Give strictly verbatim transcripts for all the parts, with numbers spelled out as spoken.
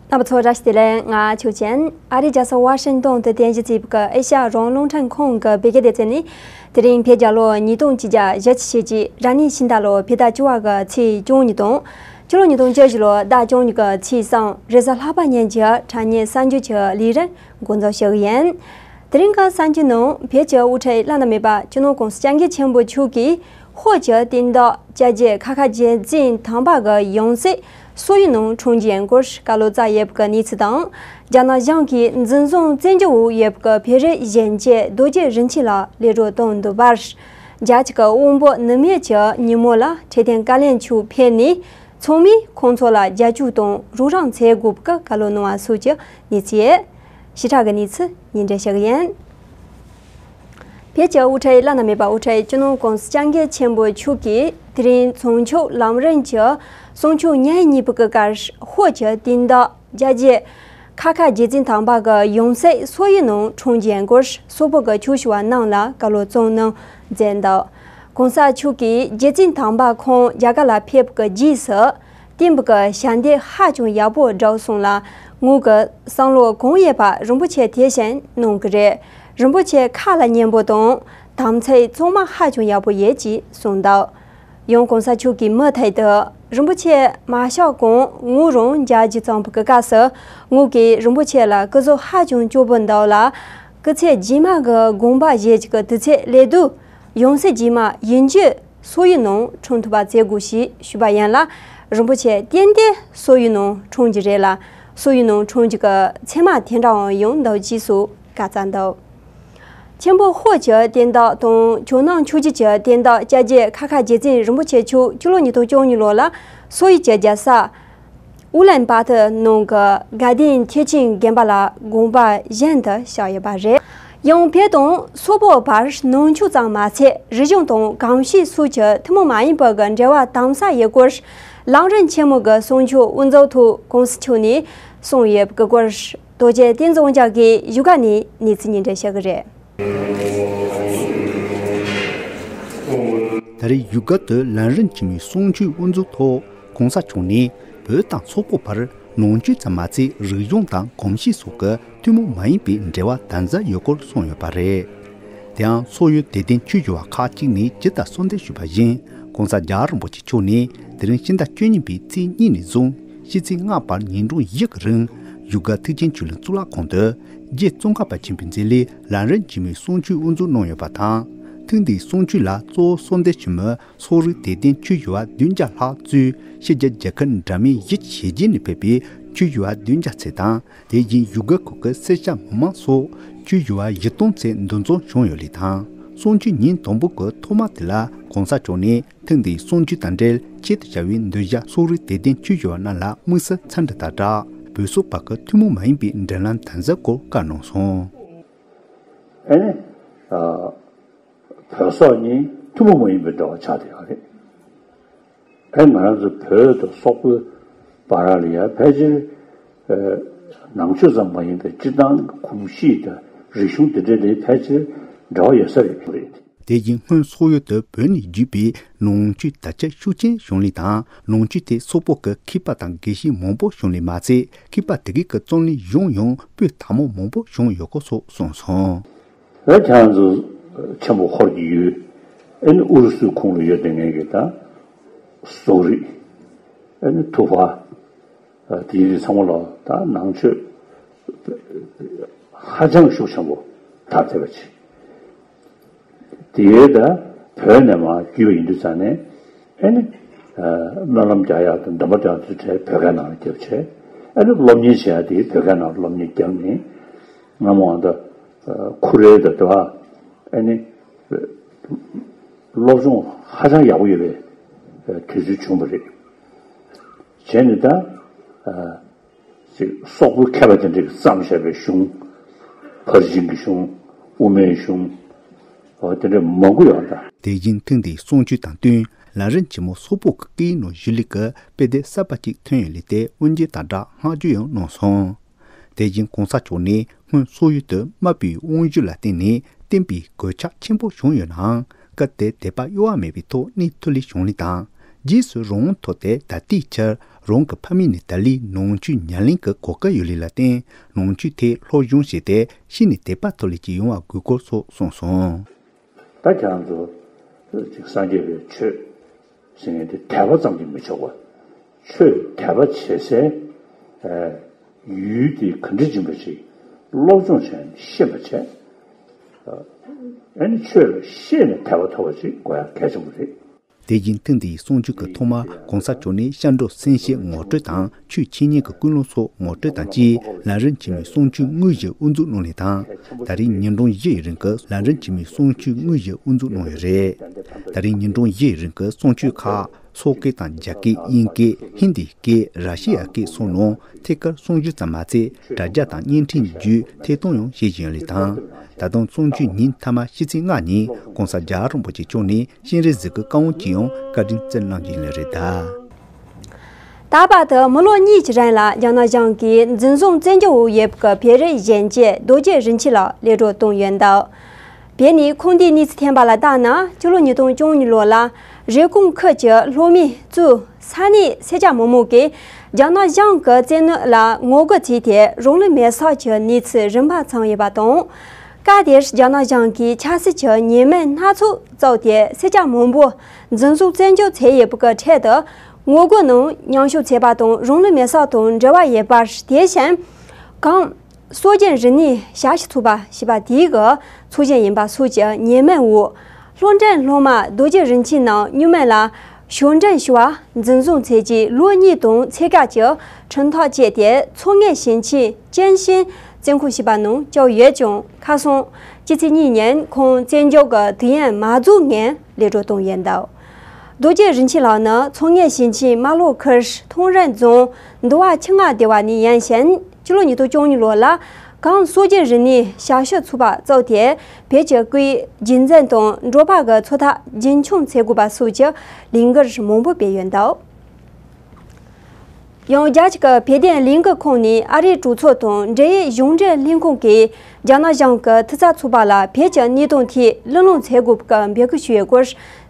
རྣམ་པ་ཚོ་བཀྲ་ཤིས་བདེ་ལེགས། ང་ཆོས་ཅན། ཨ་རིའི་རྒྱལ་ས་ཝ་ཤིང་ཏོན་དུ་རྟེན་གཞི་བྱས་པའི་ཨེ་ཤ་ཡ་རང་དབང་རླུང་འཕྲིན་ཁང་གི་བོད་སྐད་སྡེ་ཚན་ནས། དེ་རིང་བོད་རྒྱལ་ལོ་ཉིས་སྟོང་ཆིག་བརྒྱ་བཞི་བཅུ་ཞེ་གཅིག་རབ་གནས་ཕྱི་ཟླ་ལོ་བོད་ཟླ་བཅུ་པ་གི་ཚེས་བཅུ་གཉིས་དང་། སྤྱི་ལོ་ཉིས་སྟོང་བཅུ་བཞི་ལོ་ཟླ་བཅུ་གཉིས་ཀྱི་ཚེས་གསུམ་རེས་གཟའ་ལྷག་པ་ཉིན་གྱི་དྲ་བརྙན་གསར་འགྱུར་གྱི་ལས་རིམ་འགོ་འཛུགས་ཞུ་གི་ཡིན། དེ་རིང་གི་གསར་འགྱུར་ནང་བོད་ཀྱི་དབུ་ཁྲིད་བླ་ན་མེད་པ་སྤྱི་ནོར་༸གོང་ས་༸སྐྱབས་མགོན་ཆེན་པོ་མཆོག་གིས་ཧོར་གྱི་བསྟན་བདག་སྐྱབས་རྗེ་ཁ་ཁ་རྗེ་བཙུན་དམ་པ་གི་ཡང་སྲིད་སོག་ཡུལ་ནང་འཁྲུངས་རྒྱུའི་སྐོར་བཀའ་སློབ་སྩལ་ཡོད་པའི་གནས་ཚུལ་དང་། རྒྱ་ནག་གཞུང་གིས་འཛིན་བཟུང་བཙན་འཇུག་འོག་ཡོད་པའི་བོད་རིགས་གཞོན་སྐྱེས་རྡོ་རྗེ་རིན་ཆེན་ལགས་གློད་གྲོལ་གཏོང་འདུག་པར། རྒྱ་གཅིག་གི་དབང་པོ་ནུབ་མེད་ཀྱི་ཉིན་མོ་ལ་འཕྲོད་བསྟེན་བཀའ་བློན་མཆོག་ཕེབས་ནས། ཚང་མས་ཁོང་ཚོ་ལ་རྒྱབ་སྐྱོར་དང་རོགས་རམ་བྱེད་དགོས་པའི་བཀའ་སློབ་གནང་བ་སོགས་ཀྱི་གནས་ཚུལ་ཡོད། ཞིབ་ཕྲ་གི་གནས་ཚུལ་སྙན་སྒྲོན་ཞུ་གི་ཡིན། བོད་ཀྱི་དབུ་ཁྲིད་བླ་ན་མེད་པ་དབུ་ཁྲིད་སྤྱི་ནོར་༸གོང་ས་༸སྐྱབས་མགོན་ཆེན་པོ་མཆོག་གིས་དེ་རིང་ཚོགས་མཆོག་ལམ་རིམ་གྱི་གསུང་ཆོས་ཉིན་གཉིས་པའི་སྐབས་ཧོར་གྱི་བསྟན་བདག་སྐྱབས་རྗེ་ཁ་ཁ་རྗེ་བཙུན་དམ་པ་གི་ཡང་སྲིད་སོག་ཡུལ་ནང་འཁྲུངས་རྒྱུའི་སྐོར་སོག་པོ་གི་ཆོས་ཞུ་བ་རྣམས་ལ་བཀའ་སློབ་གཙང་གནང་མཛད་འདུག ༸གོང་ས་མཆོག་གིས་རྗེ་བཙུན་དམ་པ་ཁོང་རྒྱ་གར་ལ་ཕེབས་པའི་རྗེས་སུ། བསྟན་པའི་ཞལ་འདེབས་ཧ་ཅང་ཡག་པོ་བསྒྲུབས་སོང་ལ། ངོས་ཀྱི་བསམ་བློ་གང་ཡོད་པ་རིན་པོ་ཆེ་དེ་བཞིན་གནང་གི་རེད། རིན་པོ་ཆེ་ཁ་ལ་སྙན་པོ་དང་དམ་ཚིག་གཙང་མ་ཧ་ཅང་ཡག་པོ་ཡོད་ཅེས་གསུངས་འདུག་ཡང་༸གོང་ས་མཆོག་གིས་མུ་མཐུད་དུ་རིན་པོ་ཆེ་མ་གཤེགས་གོང་ངོས་རང་མཇལ་རྒྱུ་བརྩམས་པའི་སྐབས་སུ། ངོས་ཀྱིས་རིན་པོ་ཆེ་ལ་སྐུ་གཟུགས་ཧ་ཅང་སྐྱོ་པོ་འདུག་ལ། སྐུ་ཚེ་རྗེས་མ་གི་དགོངས་པ་བཞེས་ཀྱི་དུས་ཚོད་སླེབས་དུས། ཡང་སྲིད་རྗེས་མ་ཡིན་རྒྱུ་སོག་ཡུལ་ནང་འཁྲུངས་ཐུབ་པ་བྱེད་དགོས་ཞེས་ཞུས་པ་ཡིན་ལ། རིན་པོ་ཆེ་ཏན་ཏན་སོག་ཡུལ་ནང་འཁྲུངས་རྒྱུ་རེད་ལ། སོག་ཡུལ་ནང་འཁྲུངས་རྒྱུ་གི་མཚན་མ་དེ་འདྲའང་ཡོང་འདུག་ཅེས་སོགས་བཀའ་སྩལ་འདུག་ཆེན་པོ་ཧོར་གྱི་བསྟན་བདག་དང་ཇོ་ནང་ཆོས་བརྒྱུད་ཀྱི་བསྟན་བདག་སྐྱབས་རྗེ་ཁ་ཁ་རྗེ་བཙུན་རིན་པོ་ཆེ་མཆོག་སྤྱི་ལོ་ཉིས་སྟོང་བཅུ་གཉིས་ལོ་ལ་སོག་ཡུལ་གྱི་རྒྱལ་ས་ཨུ་ལན་པ་ཐི་ནང་གི་དགའ་ལྡན་ཐེག་ཆེན་དགོན་པ་ལ་དགོངས་པ་བཞེས་འདི་བཞག་ཡོད་པ་རེད། ཡང་བོད་དང་སོག་པོ་བར་ནང་ཆོས་ཙམ་མ་ཚད་རིག་གཞུང་དང་གོམས་གཤིས་སོགས་ཀྱི་ཐུན་མོང་མ་ཡིན་པའི་གི་འབྲེལ་བ་དམ་ཟབ་ཡོད་སྐོར། ལམ་རིམ་ཆེན་མོ་གི་གསུང་ཆོས་དབུ་འཛུགས་ཐོག་༸གོང་ས་མཆོག་ནས་གསུངས་ཡོད་པའི་སྐོར། རྡོ་རྗེ་བསྟན་འཛིན་དབང་རྒྱལ་གྱིས་བཞུགས་སྒར་ནས་གནས་ཚུལ་སྙན་སྒྲོན་ཞུ་གི་རེད། ད་རེས་བཞུགས་སྒར་དུ་ལམ་རིམ་ཆེན་མོའི་གསུང་ཆོས་དབུ་འཛུགས་ཐོག་༸གོང་ས་མཆོག་ནས་བོད་དང་སོག་པོ་བར་ནང་ཆོས་ཙམ་མ་ཚད་རིག་གཞུང་དང་གོམས་གཤིས་སོགས་ཀྱི་ཐུན་མོང་མ་ཡིན་པའི་འབྲེལ་བ་དམ་ཟབ་ཡོད་སྐོར་གསུངས་ཡོད་པ་རེད། དེའང་སོག་ཡུལ་དད་ལྡན་ཆོས་ཞུ་བ་ཁག་ཅིག་ནས་ཇི་ལྟར་གསོལ་འདེབས་ཞུས་པ་བཞིན། ༸གོང་ས་རྒྱལ་བ་རིན་པོ་ཆེ་མཆོག་ནས་དེ་རིང་ཕྱི་ཟླ་བཅུ་གཉིས་པའི་ཚེས་གཉིས་ནས་བཟུང་ཕྱི་ཚེས་ལྔ་བར་ཉིན་གྲངས་བཞི་གི་རིང་བཞུགས་སྒར་ཐེག་ཆེན་ཆོས་གླིང་གཙུག་ལག་ཁང་དུ་རྗེ་ཙོང་ཁ་པ་ཆེན་པོའི་མཛད་ལས་ལམ་རིམ་ཆེན་མོའི་གསུང་ཆོས་དབུ་འཛུགས་གནང་ཡོད་པ་དང་། ཐེངས་འདིའི་གསུང་ཆོས་ལ་གཙོ་བོ་གསོལ་འདེབས་ཞུས་མི་སོག་རིགས་དད་ལྡན་ཆོས་ཞུ་བ་བདུན་བརྒྱ་ལྷག་གཙོས་ཕྱི་རྒྱལ་རྒྱལ་ཁབ་འདྲ་མིན་བཞི་བཅུ་ཞེ་བརྒྱད་ནས་ཕེབས་པའི་ཆོས་ཞུ་བ་བདུན་བརྒྱ་ཙམ་དང་། དེ་བཞིན་བཞུགས་སྒར་ཁུལ་གྱི་སེར་སྐྱ་མི་མང་སོགས་ཆོས་ཞུ་བ་བཞི་སྟོང་ཙམ་འདུ་འཛོམས་བྱུང་ཡོད་ལུགས་དང་། གསུང་ཆོས་ཉིན་དང་པོ་གི་ཐོག་མ་དེ་ལ་༸གོང་ས་མཆོག་ནས་ཐེངས་འདིའི་གསུང་ཆོས་དང་འབྲེལ་ཆེད་དུ་བྱ་བའི་འདུ་བྱ་སོག་རིགས་དད་ལྡན་ཆོས་ཞུ་བ་རྣམས་ལ་དམིགས་བསལ་འཚམས་འདྲི་དང་སྦྲགས་བོད་སོག་བར་གྱི་ཐུན་མོང་མ་ཡིན་པའི་འབྲེལ་ལམ་དམ་ཟབ་སྐོར་བཀའ་གནང་སོང་། ཨ་ནི། ཨ། བོད་སོག་གཉིས་ཐུན་མོང་མ་ཡིན་པའི་འབྲེལ་བ་ཆགས་བསྡད་ཡོད་རེད། ཨེ་ང་རང་ཚོ་བོད་དང་སོག་པོའི་བར་ལ་ཡང་ཕལ་ཆེར་ཨ་ནང་ཆོས་ཙམ་མ་ཡིན་པའི་སྤྱིར་བཏང་གི་གོམས་གཤིས་དང་རིག་གཞུང་དེ་འདྲ་ལ་ཕལ་ཆེར་འབྲེལ་བ་ཡོད་ས་རེད། དེ་བཞིན་སྔོན་སོག་ཡུལ་དུ་བོད་ནས་བརྒྱུད་པའི་ནང་ཆོས་དར་ཁྱབ་ཤུགས་ཆེན་བྱུང་ལུགས་དང་། ནང་ཆོས་དེ་སོག་པོ་གི་མཁས་པ་དང་དགེ་བཤེས་མང་པོ་བྱུང་ལུགས་མ་ཚད། མཁས་པ་དེ་གའི་གི་རྩོམ་ལུས་གཞུང་ཡང་པོད་དག་མོ་མང་པོ་བྱུང་ཡོད་སྐོར་སོགས་གསུངས་སོང་། ཨེ་ཁྱེད་རང་ཚོ་ཆེན་པོ་ཧོར་གྱི་ཡུལ། ཨེ་ནི་ཨུ་རུ་སུའི་ཁོངས་ལ་ཡོད་དེ་ངེས་ཀྱི་ད་སོག་རིགས། ཨེ་ནི་ཐུ་བྷ། ཨ་དེའི་རིགས་ཚང་མ་ལ་ད་ནང་ཆོས་ཧ་ཅང་ཤུགས་ཆེན་པོ་དར་ཐེབས་པ་ཅིག་དེའི་ད་བོད་ནས་མར་བརྒྱུད་པ་ཡིན་དུས་ཙང་ནས། ཨེ་ནི། ཨ་སྨོན་ལམ་རྒྱག་ཡག་དང་འདོན་པ་རྒྱག་དུས་བྲལ་བོད་སྐད་ནང་ལ་བརྒྱབ་བྱས། ཨེ་ནི་སློབ་གཉེར་བྱེད་ཡག་དེ་བོད་སྐད་ནང་ལ་སློབ་གཉེར་བརྒྱབ་ནས། སྔ་མོ་ཨ་ད་ཁུ་རེ་ད་དེ་བ། ཨེ་ནི། སློབ་སྦྱོང་ཧ་ཅང་ཡག་པོ་ཡོད་པའི་དུས་ཚོད་བྱུང་བ་རེད། བྱས་ནས་ད། ཨ། ཅིག་སོག་པོའི་མཁས་པ་དེ་འདྲས་ཀྱིས་བརྩམས་བཞག་པའི་གཞུང་། ཕར་ཕྱིན་གྱི་གཞུང་། དབུ་མའི་གཞུང་། འོ་དེ་འདྲས་མང་པོ་ཡོད་ད། དེ་བཞིན་ཐེངས་འདིའི་གསུང་ཆོས་དང་བསྟུན་ལམ་རིམ་ཆེན་མོ་སོག་པོ་གི་སྐད་ཡིག་ནང་ཞུ་ལུགས་ཀྱི་དཔེ་དེབ་གསར་པ་ཅིག་ཐོན་ཡོད་ལུགས་དེ་དབུ་འབྱེད་དང་སྦྲགས་བསྔགས་བརྗོད་ཡང་གནང་སོང་། དེ་བཞིན་གོང་ས་མཆོག་ནས་སྔོན་སོག་ཡུལ་དུ་དམར་པོའི་དབང་བསྒྱུར་ལ་བརྟེན་ནས་བསྟན་པའི་གོད་ཆག་ཆེན་པོ་བྱུང་ཡོད་ནའང་། སྐབས་དེར་དད་པ་གཡོ་བ་མེད་པའི་ཐོག་གནས་ཐུབ་ལུགས་བྱུང་ལུགས་དང་། རྗེས་སུ་རང་དབང་ཐོབ་སྟེ་ད་ལྟའི་ཆར་ རང་གི་ཕ་མེས་ནས་ད་ལོའི་ནང་ཆོས་ཉམས་ལེན་གྱི་གོ་སྐབས་ཡོད་ལེ་ལ་བརྟེན། ནང་ཆོས་ཐད་སློབ་སྦྱོང་བྱས་ཏེ་ཤེས་ནས་དད་པ་ཐོག་ལས་ཀྱི་ཡོང་བ་དགོས་སྐོར་སོགས་གསུངས་སོང་། ད་ཁྱེད་རང་ཚོ་ཅིག་སངས་རྒྱས་པའི་ཆོས་ཟེར་མཁན་དེ་དད་པ་ཙམ་གྱིས་མི་ཆོག་པ། ཆོས་དད་པ་བྱེད་སའི་ཨ་ཡུལ་དེ་ག་འདྲ་ཅིག་ཡིན་པ་ཅིག་སློབ་སྦྱོང་བྱས་ནས་ཤེས་པ་བྱས། ཨ་ནི་ཆོས་ལ་ཤེས་ནས་དད་པ་ཐོབ་པ་ཅིག་དགོས་ཡ་གལ་ཆེན་པོ་རེད། དེ་བཞིན་ཐེངས་འདིའི་གསུང་ཆོས་ཀྱི་ཐོག་མར་གོང་ས་མཆོག་ནས་སྐྱབས་འགྲོ་གསན་བཞེས་ངོ་སྤྲོད་དང་ཆོས་འཆད་ཉན་གྱི་ཀུན་སློང་སོགས་ངོ་སྤྲོད་དང་བཅས་ལམ་རིམ་ཆེན་མོའི་གསུང་ཆོས་དངོས་གཞི་དབུ་འཛུགས་གནང་ལེ་དང་། ད་རེས་ཉིན་གྲངས་བཞི་ཡི་རིང་གི་ལམ་རིམ་ཆེན་མོའི་གསུང་ཆོས་དངོས་གཞི་དབུ་འཛུགས་གནང་ཡོད་རེད། ད་རེས་ཉིན་གྲངས་བཞི་ཡི་རིང་གི་གསུང་ཆོས་ཁག་སོག་སྐད་དང་རྒྱ་སྐད། དབྱིན་སྐད། ཧིན་དིའི་སྐད། ར་ཤི་ཡ་སྐད་སོགས་ནང་ཐད་ཀར་གསུང་བཤད་ཙམ་མ་ཚད་དྲ་རྒྱ་དང་བརྙན་འཕྲིན་བརྒྱུད་ཐད་གཏོང་ཡང་བྱེད་བཞིན་ཡོད་ལེ་དང་། ད་དུང་གསུང་ཆོས་ཉིན་མཐའ་མ་ཕྱི་ཚེས་ལྔ་ཉིན་གོང་ས་རྒྱལ་བ་རིན་པོ་ཆེ་མཆོག་ནས་སྤྱན་རས་གཟིགས་ཀྱི་བཀའ་དབང་གིས་ཡང་བཀའ་དྲིན་སྩལ་གནང་རྒྱུ་ཡིན་ལེ་རེད་ད། ད་བར་དུ་མི་ལོ་གཉིས་ཀྱི་རིང་ལ་རྒྱ་ནག་གཞུང་གིས་འཛིན་བཟུང་བཙན་འཇུག་འོག་ཡོད་པའི་བོད་རིགས་གཞོན་སྐྱེས་རྡོ་རྗེ་རིན་ཆེན་ལགས་གློད་གྲོལ་བཏང་ཡོད་འདུག་བོད་ནས་ཁོང་དེའི་གནས་ཚུལ་ཐོན་པ་ལ་བལྟས་ན། སྤྱི་ལོ་ཉིས་སྟོང་བཅུ་གཉིས་ལོ་ལ་རེབ་གོང་ཁུལ་གྱི་ལྷོ་མོན་གཙོས་ས་གནས་སེར་སྐྱ་མང་པོ་གིས་རྒྱ་ནག་གཞུང་གི་བཙན་གནོན་ལ་ངོ་རྒོལ་བྱས་ཏེ་རང་ལུས་མེར་བསྲེགས་ཀྱི་གནས་ཚུལ་རིམ་པ་བྱུང་ཡོད་པ་དང་། སྐབས་དེར་རྒྱ་ནག་གཞུང་གིས་ཆབ་སྲིད་ཀྱི་ཉེས་མིང་སྣ་ཚོགས་བཙུགས་ཏེ་སེར་སྐྱ་མང་པོ་འཛིན་བཟུང་བཙན་འཇུག་བྱས་ཡོད་པའི་ཁྲོད་དུ། ངོ་རྒོལ་ནང་མཉམ་ཞུགས་བྱས་པ་དང་རང་ལུས་མེར་བསྲེགས་དང་འབྲེལ་བ་ཡོད་པ། དེ་བཞིན་གོང་སྲོལ་རྒྱུན་རིག་གནས་ཞབས་ཞུ་ཚོགས་པ་ཞེས་པ་དེའི་ཚོགས་ཆེན་ཡིན་པ་སོགས་ཀྱི་ཉེས་མིང་འོག་སློབ་འབྲིང་སློབ་མ་རྡོ་རྗེ་རིན་ཆེན་ནམ་སྨྱུག་མིང་ལ་ཞོ་འབྲིང་ཞུ་བ་འཛིན་བཟུང་བྱས་རྗེས་ལོ་གཉིས་དང་ཕྱེད་ཀ་གི་ཁྲིམས་ཐག་བཅད་དེ་ཚོང་ལས་ཞིང་ཆེན་ཅན་ཤིན་བཙོན་ཁང་ཞེས་པ་ནང་བཅུག་ཡོད་ཀྱང་ཁ་སང་སྤྱི་ཚེས་གཉིས་ཉིན་ཁོང་བཙན་འཇུག་གི་དུས་ཡུན་མ་རྫོགས་སྔོན་གློད་གྲོལ་བཏང་ཡོད་འདུག་རྡོ་རྗེ་རིན་ཆེན་ལགས་ནི་ཚོང་ལས་ཞིང་ཆེན་རྨ་ལྷོ་ཁུལ་ཐང་རིན་རྫོང་འདུ་བ་ཆུང་ང་སྡེ་བ་ནས་ཡིན་ཞིང་། སྤྱི་ལོ་ཉིས་སྟོང་བཅུ་གཉིས་ལོ་ལ་གོང་སྲོལ་རྒྱུན་རིག་གནས་ཞབས་ཞུ་ཚོགས་པ་བཙུགས་ཏེ་བོད་ཀྱི་སྐད་རྒྱུན་འཛིན་དང་འབྲོག་པ་གི་འཚོ་ཐབས་རྒྱུན་འཁྱོངས་བྱེད་དགོས་པ་སོགས་ཀྱི་ལས་འགུལ་མང་པོ་སྤེལ་ཡོད་འདུག་ཡང་རྒྱ་གཅིག་གི་བོད་དོན་ལས་འགུལ་ཁང་ནས་ཨ་རིའི་གྲོས་ཚོགས་དང་འབྲེལ་ཡོད་གཞུང་འབྲེལ་ལས་ཁུངས་ཀྱིས་རྒྱ་ནག་གཞུང་གི་ཐུགས་འཚབ་ཚོགས་པ་ལ་བོད་ཀྱི་གནད་དོན་ཐད་གླེང་སློང་བྱེད་དགོས་པའི་འབོད་སྐུལ་ཞུས་ཡོད་སྐོར་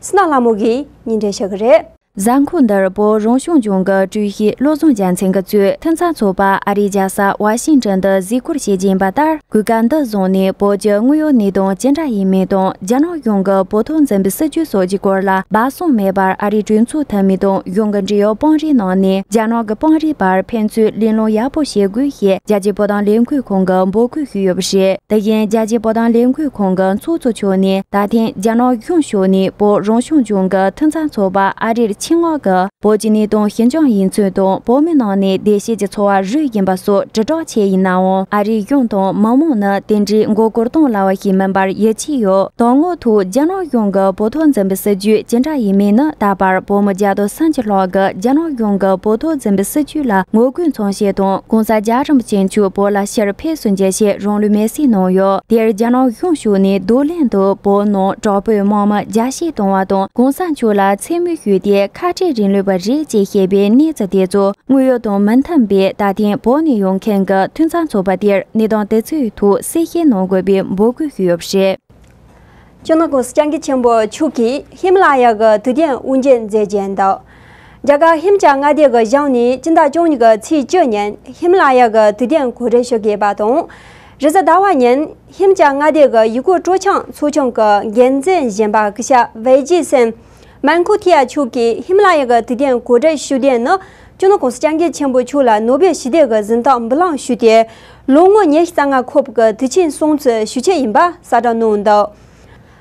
སི་ན་ལྷ་མོ་གིས་སྙན་སྒྲོན་ཞུ་གི་རེད། གཟའ་འཁོར་འདིར་བོད་རང་སྐྱོང་ལྗོངས་ཀྱི་ཀྲུའུ་ཞི་བློ་བཟང་རྒྱལ་མཚན་གྱིས་གཙོས་ཐུགས་འཚབ་ཚོགས་པ་ཨ་རིའི་རྒྱལ་ས་ཝ་ཤིང་ཊོན་དུ་གཟིགས་སྐོར་བྱེད་ཀྱིན་པ་ལྟར། གོ་སྐབས་འདི་བཟུང་ནས་བོད་ཀྱི་དངོས་ཡོད་གནས་སྟངས་ཇི་འདྲ་ཡིན་མིན་དང་། རྒྱ་ནག་གཞུང་གིས་བོད་ཐོག་འཛིན་པའི་སྲིད་བྱུས་སོགས་ཀྱི་སྐོར་ལ་སྦ་གསང་མེད་པར་ཨ་རིའི་གྲོས་ཚོགས་འཐུས་མི་དང་གཞུང་གི་འབྲེལ་ཡོད་དཔོན་རིགས་གནང་ནས། རྒྱ་ནག་གི་དཔོན་རིགས་བར་ཕན་ཚུན་གླེང་སློང་ཡག་པོ་བྱེད་དགོས་ཞེས་རྒྱལ་སྤྱིའི་བོད་དོན་ལས་འགུལ་ཁང་གིས་འབོད་སྐུལ་ཞུས་ཡོད་པ་རེད། དེ་བཞིན་རྒྱལ་སྤྱིའི་བོད་དོན་ལས་འགུལ་ཁང་གི་ཚོགས་གཙོ་མཆོག་ནས་ད་ཐེངས་རྒྱ་ནག་གཞུང་ཕྱོགས་ནས་བོད་རང་སྐྱོང་ལྗོངས་ཀྱི་ཐུགས་འཚབ་ཚོགས་པ་ཨ་རིར་ཕྱིར་མངགས་ཀྱིས། བོད་ཀྱི་གནས་སྟངས་ཞི་འཇམ་ཡིན་ཚུལ་དང་། བོད་མི་ནང་ནས་བདེ་སྐྱིད་ཀྱི་འཚོ་བ་རོལ་བཞིན་པ་སོགས་དྲིལ་བསྒྲགས་བྱས་ཡིན་ནའང་། ཨ་རིའི་གཞུང་དང་མི་མང་ནི་དེ་འདྲའི་མགོ་སྐོར་གཏོང་སླ་བ་ཞིག་མིན་པར་ཡིད་ཆེས་ཡོད། དོན་དངོས་ཐོག་རྒྱ་ནག་གཞུང་གིས་བོད་ཐོག་འཛིན་པའི་སྲིད་བྱུས་ཇི་འདྲ་ཡིན་མིན་ནི། ད་བར་བོད་མི་བརྒྱ་དང་སུམ་ཅུ་ལྷག་གིས་རྒྱ་ནག་གཞུང་གིས་བོད་ཐོག་འཛིན་པའི་སྲིད་བྱུས་ལ་ངོ་རྒོལ་མཚོན་བྱེད་དང་། གོང་ས་རྒྱལ་བ་རིན་པོ་ཆེ་མཆོག་བོད་ལ་ཕྱིར་ཕེབས་སུ་འགྱུར་ཞེས་རང་ལུས་མེར་སྲེག་གནང་ཡོད། དེར་རྒྱ་ནག་གཞུང་ཕྱོགས་ནས་རྡུང་ལེན་དུ་བོད་ནང་དྲག་པོའི་དམག་མི་རྒྱ་བསྐྱེད་བཏང་བ་དང་། གོང་ས་མཆོག་ལ་མཚན་སྨོད་ཞུས་ཏེ་ཁ་བྲལ་རིང་ལུས་པ་རེད་ཅེས་བཤད་པའི་གནས་ཚུལ་དེ་ཚོ་དངོས་ཡོད་དང་མི་མཐུན་པས། ད་ཐེངས་བོད་ནས་ཡོང་མཁན་གྱི་ཐུགས་འཚབ་ཚོགས་པ་དེར་གནས་སྟངས་དེ་ཚོའི་ཐོག་གསལ་བཤད་གནང་དགོས་པའི་འབོད་སྐུལ་ཞུས་ཡོད་པ་རེད། སྤྱི་ནོར་༸གོང་ས་༸སྐྱབས་མགོན་ཆེན་པོ་མཆོག་གིས་ཧི་མ་ལ་ཡ་གི་དུས་དེབ་དབུ་འབྱེད་མཛད་རྒྱུ་ཡིན་འདུག་རྒྱ་གར་ཧི་མ་ཅལ་མངའ་སྡེ་གི་གཞུང་ནས་སྤྱི་ཟླ་བཅུ་གཉིས་ཀྱི་ཚེས་བཅུ་ཉིན་ཧི་མ་ལ་ཡ་གི་དུས་དེབ་གོ་སྒྲིག་ཞུ་གི་ཡོད་པ་དང་། རེས་གཟའ་ཟླ་བ་ཉིན་ཧི་མ་ཅལ་མངའ་སྡེ་གི་ཡུལ་སྐོར་སྤྲོ་འཆམ་ཚོགས་ཆུང་གི་འགན་འཛིན་གཞོན་པ་སྐུ་ཞབས་ཝེ་ཇི་སན་མན་ཁོ་ཐི་ཡ་མཆོག་གིས་ཧི་མ་ལ་ཡ་གི་དུས་དེབ་གོ་སྒྲིག་ཞུ་དོན་ནི། སྤྱི་ནོར་༸གོང་ས་༸སྐྱབས་མགོན་ཆེན་པོ་མཆོག་ལ་ནོ་བེལ་ཞི་བདེ་གི་གཟེངས་རྟགས་འབུལ་ལམ་ཞུས་ཏེ། ལོ་ངོ་ཉི་ཤུ་རྩ་ལྔ་འཁོར་བའི་དུས་ཆེན་སྲུང་བརྩི་ཞུ་ཆེད་ཡིན་པ་གསལ་བསྒྲགས་གནང་འདུག་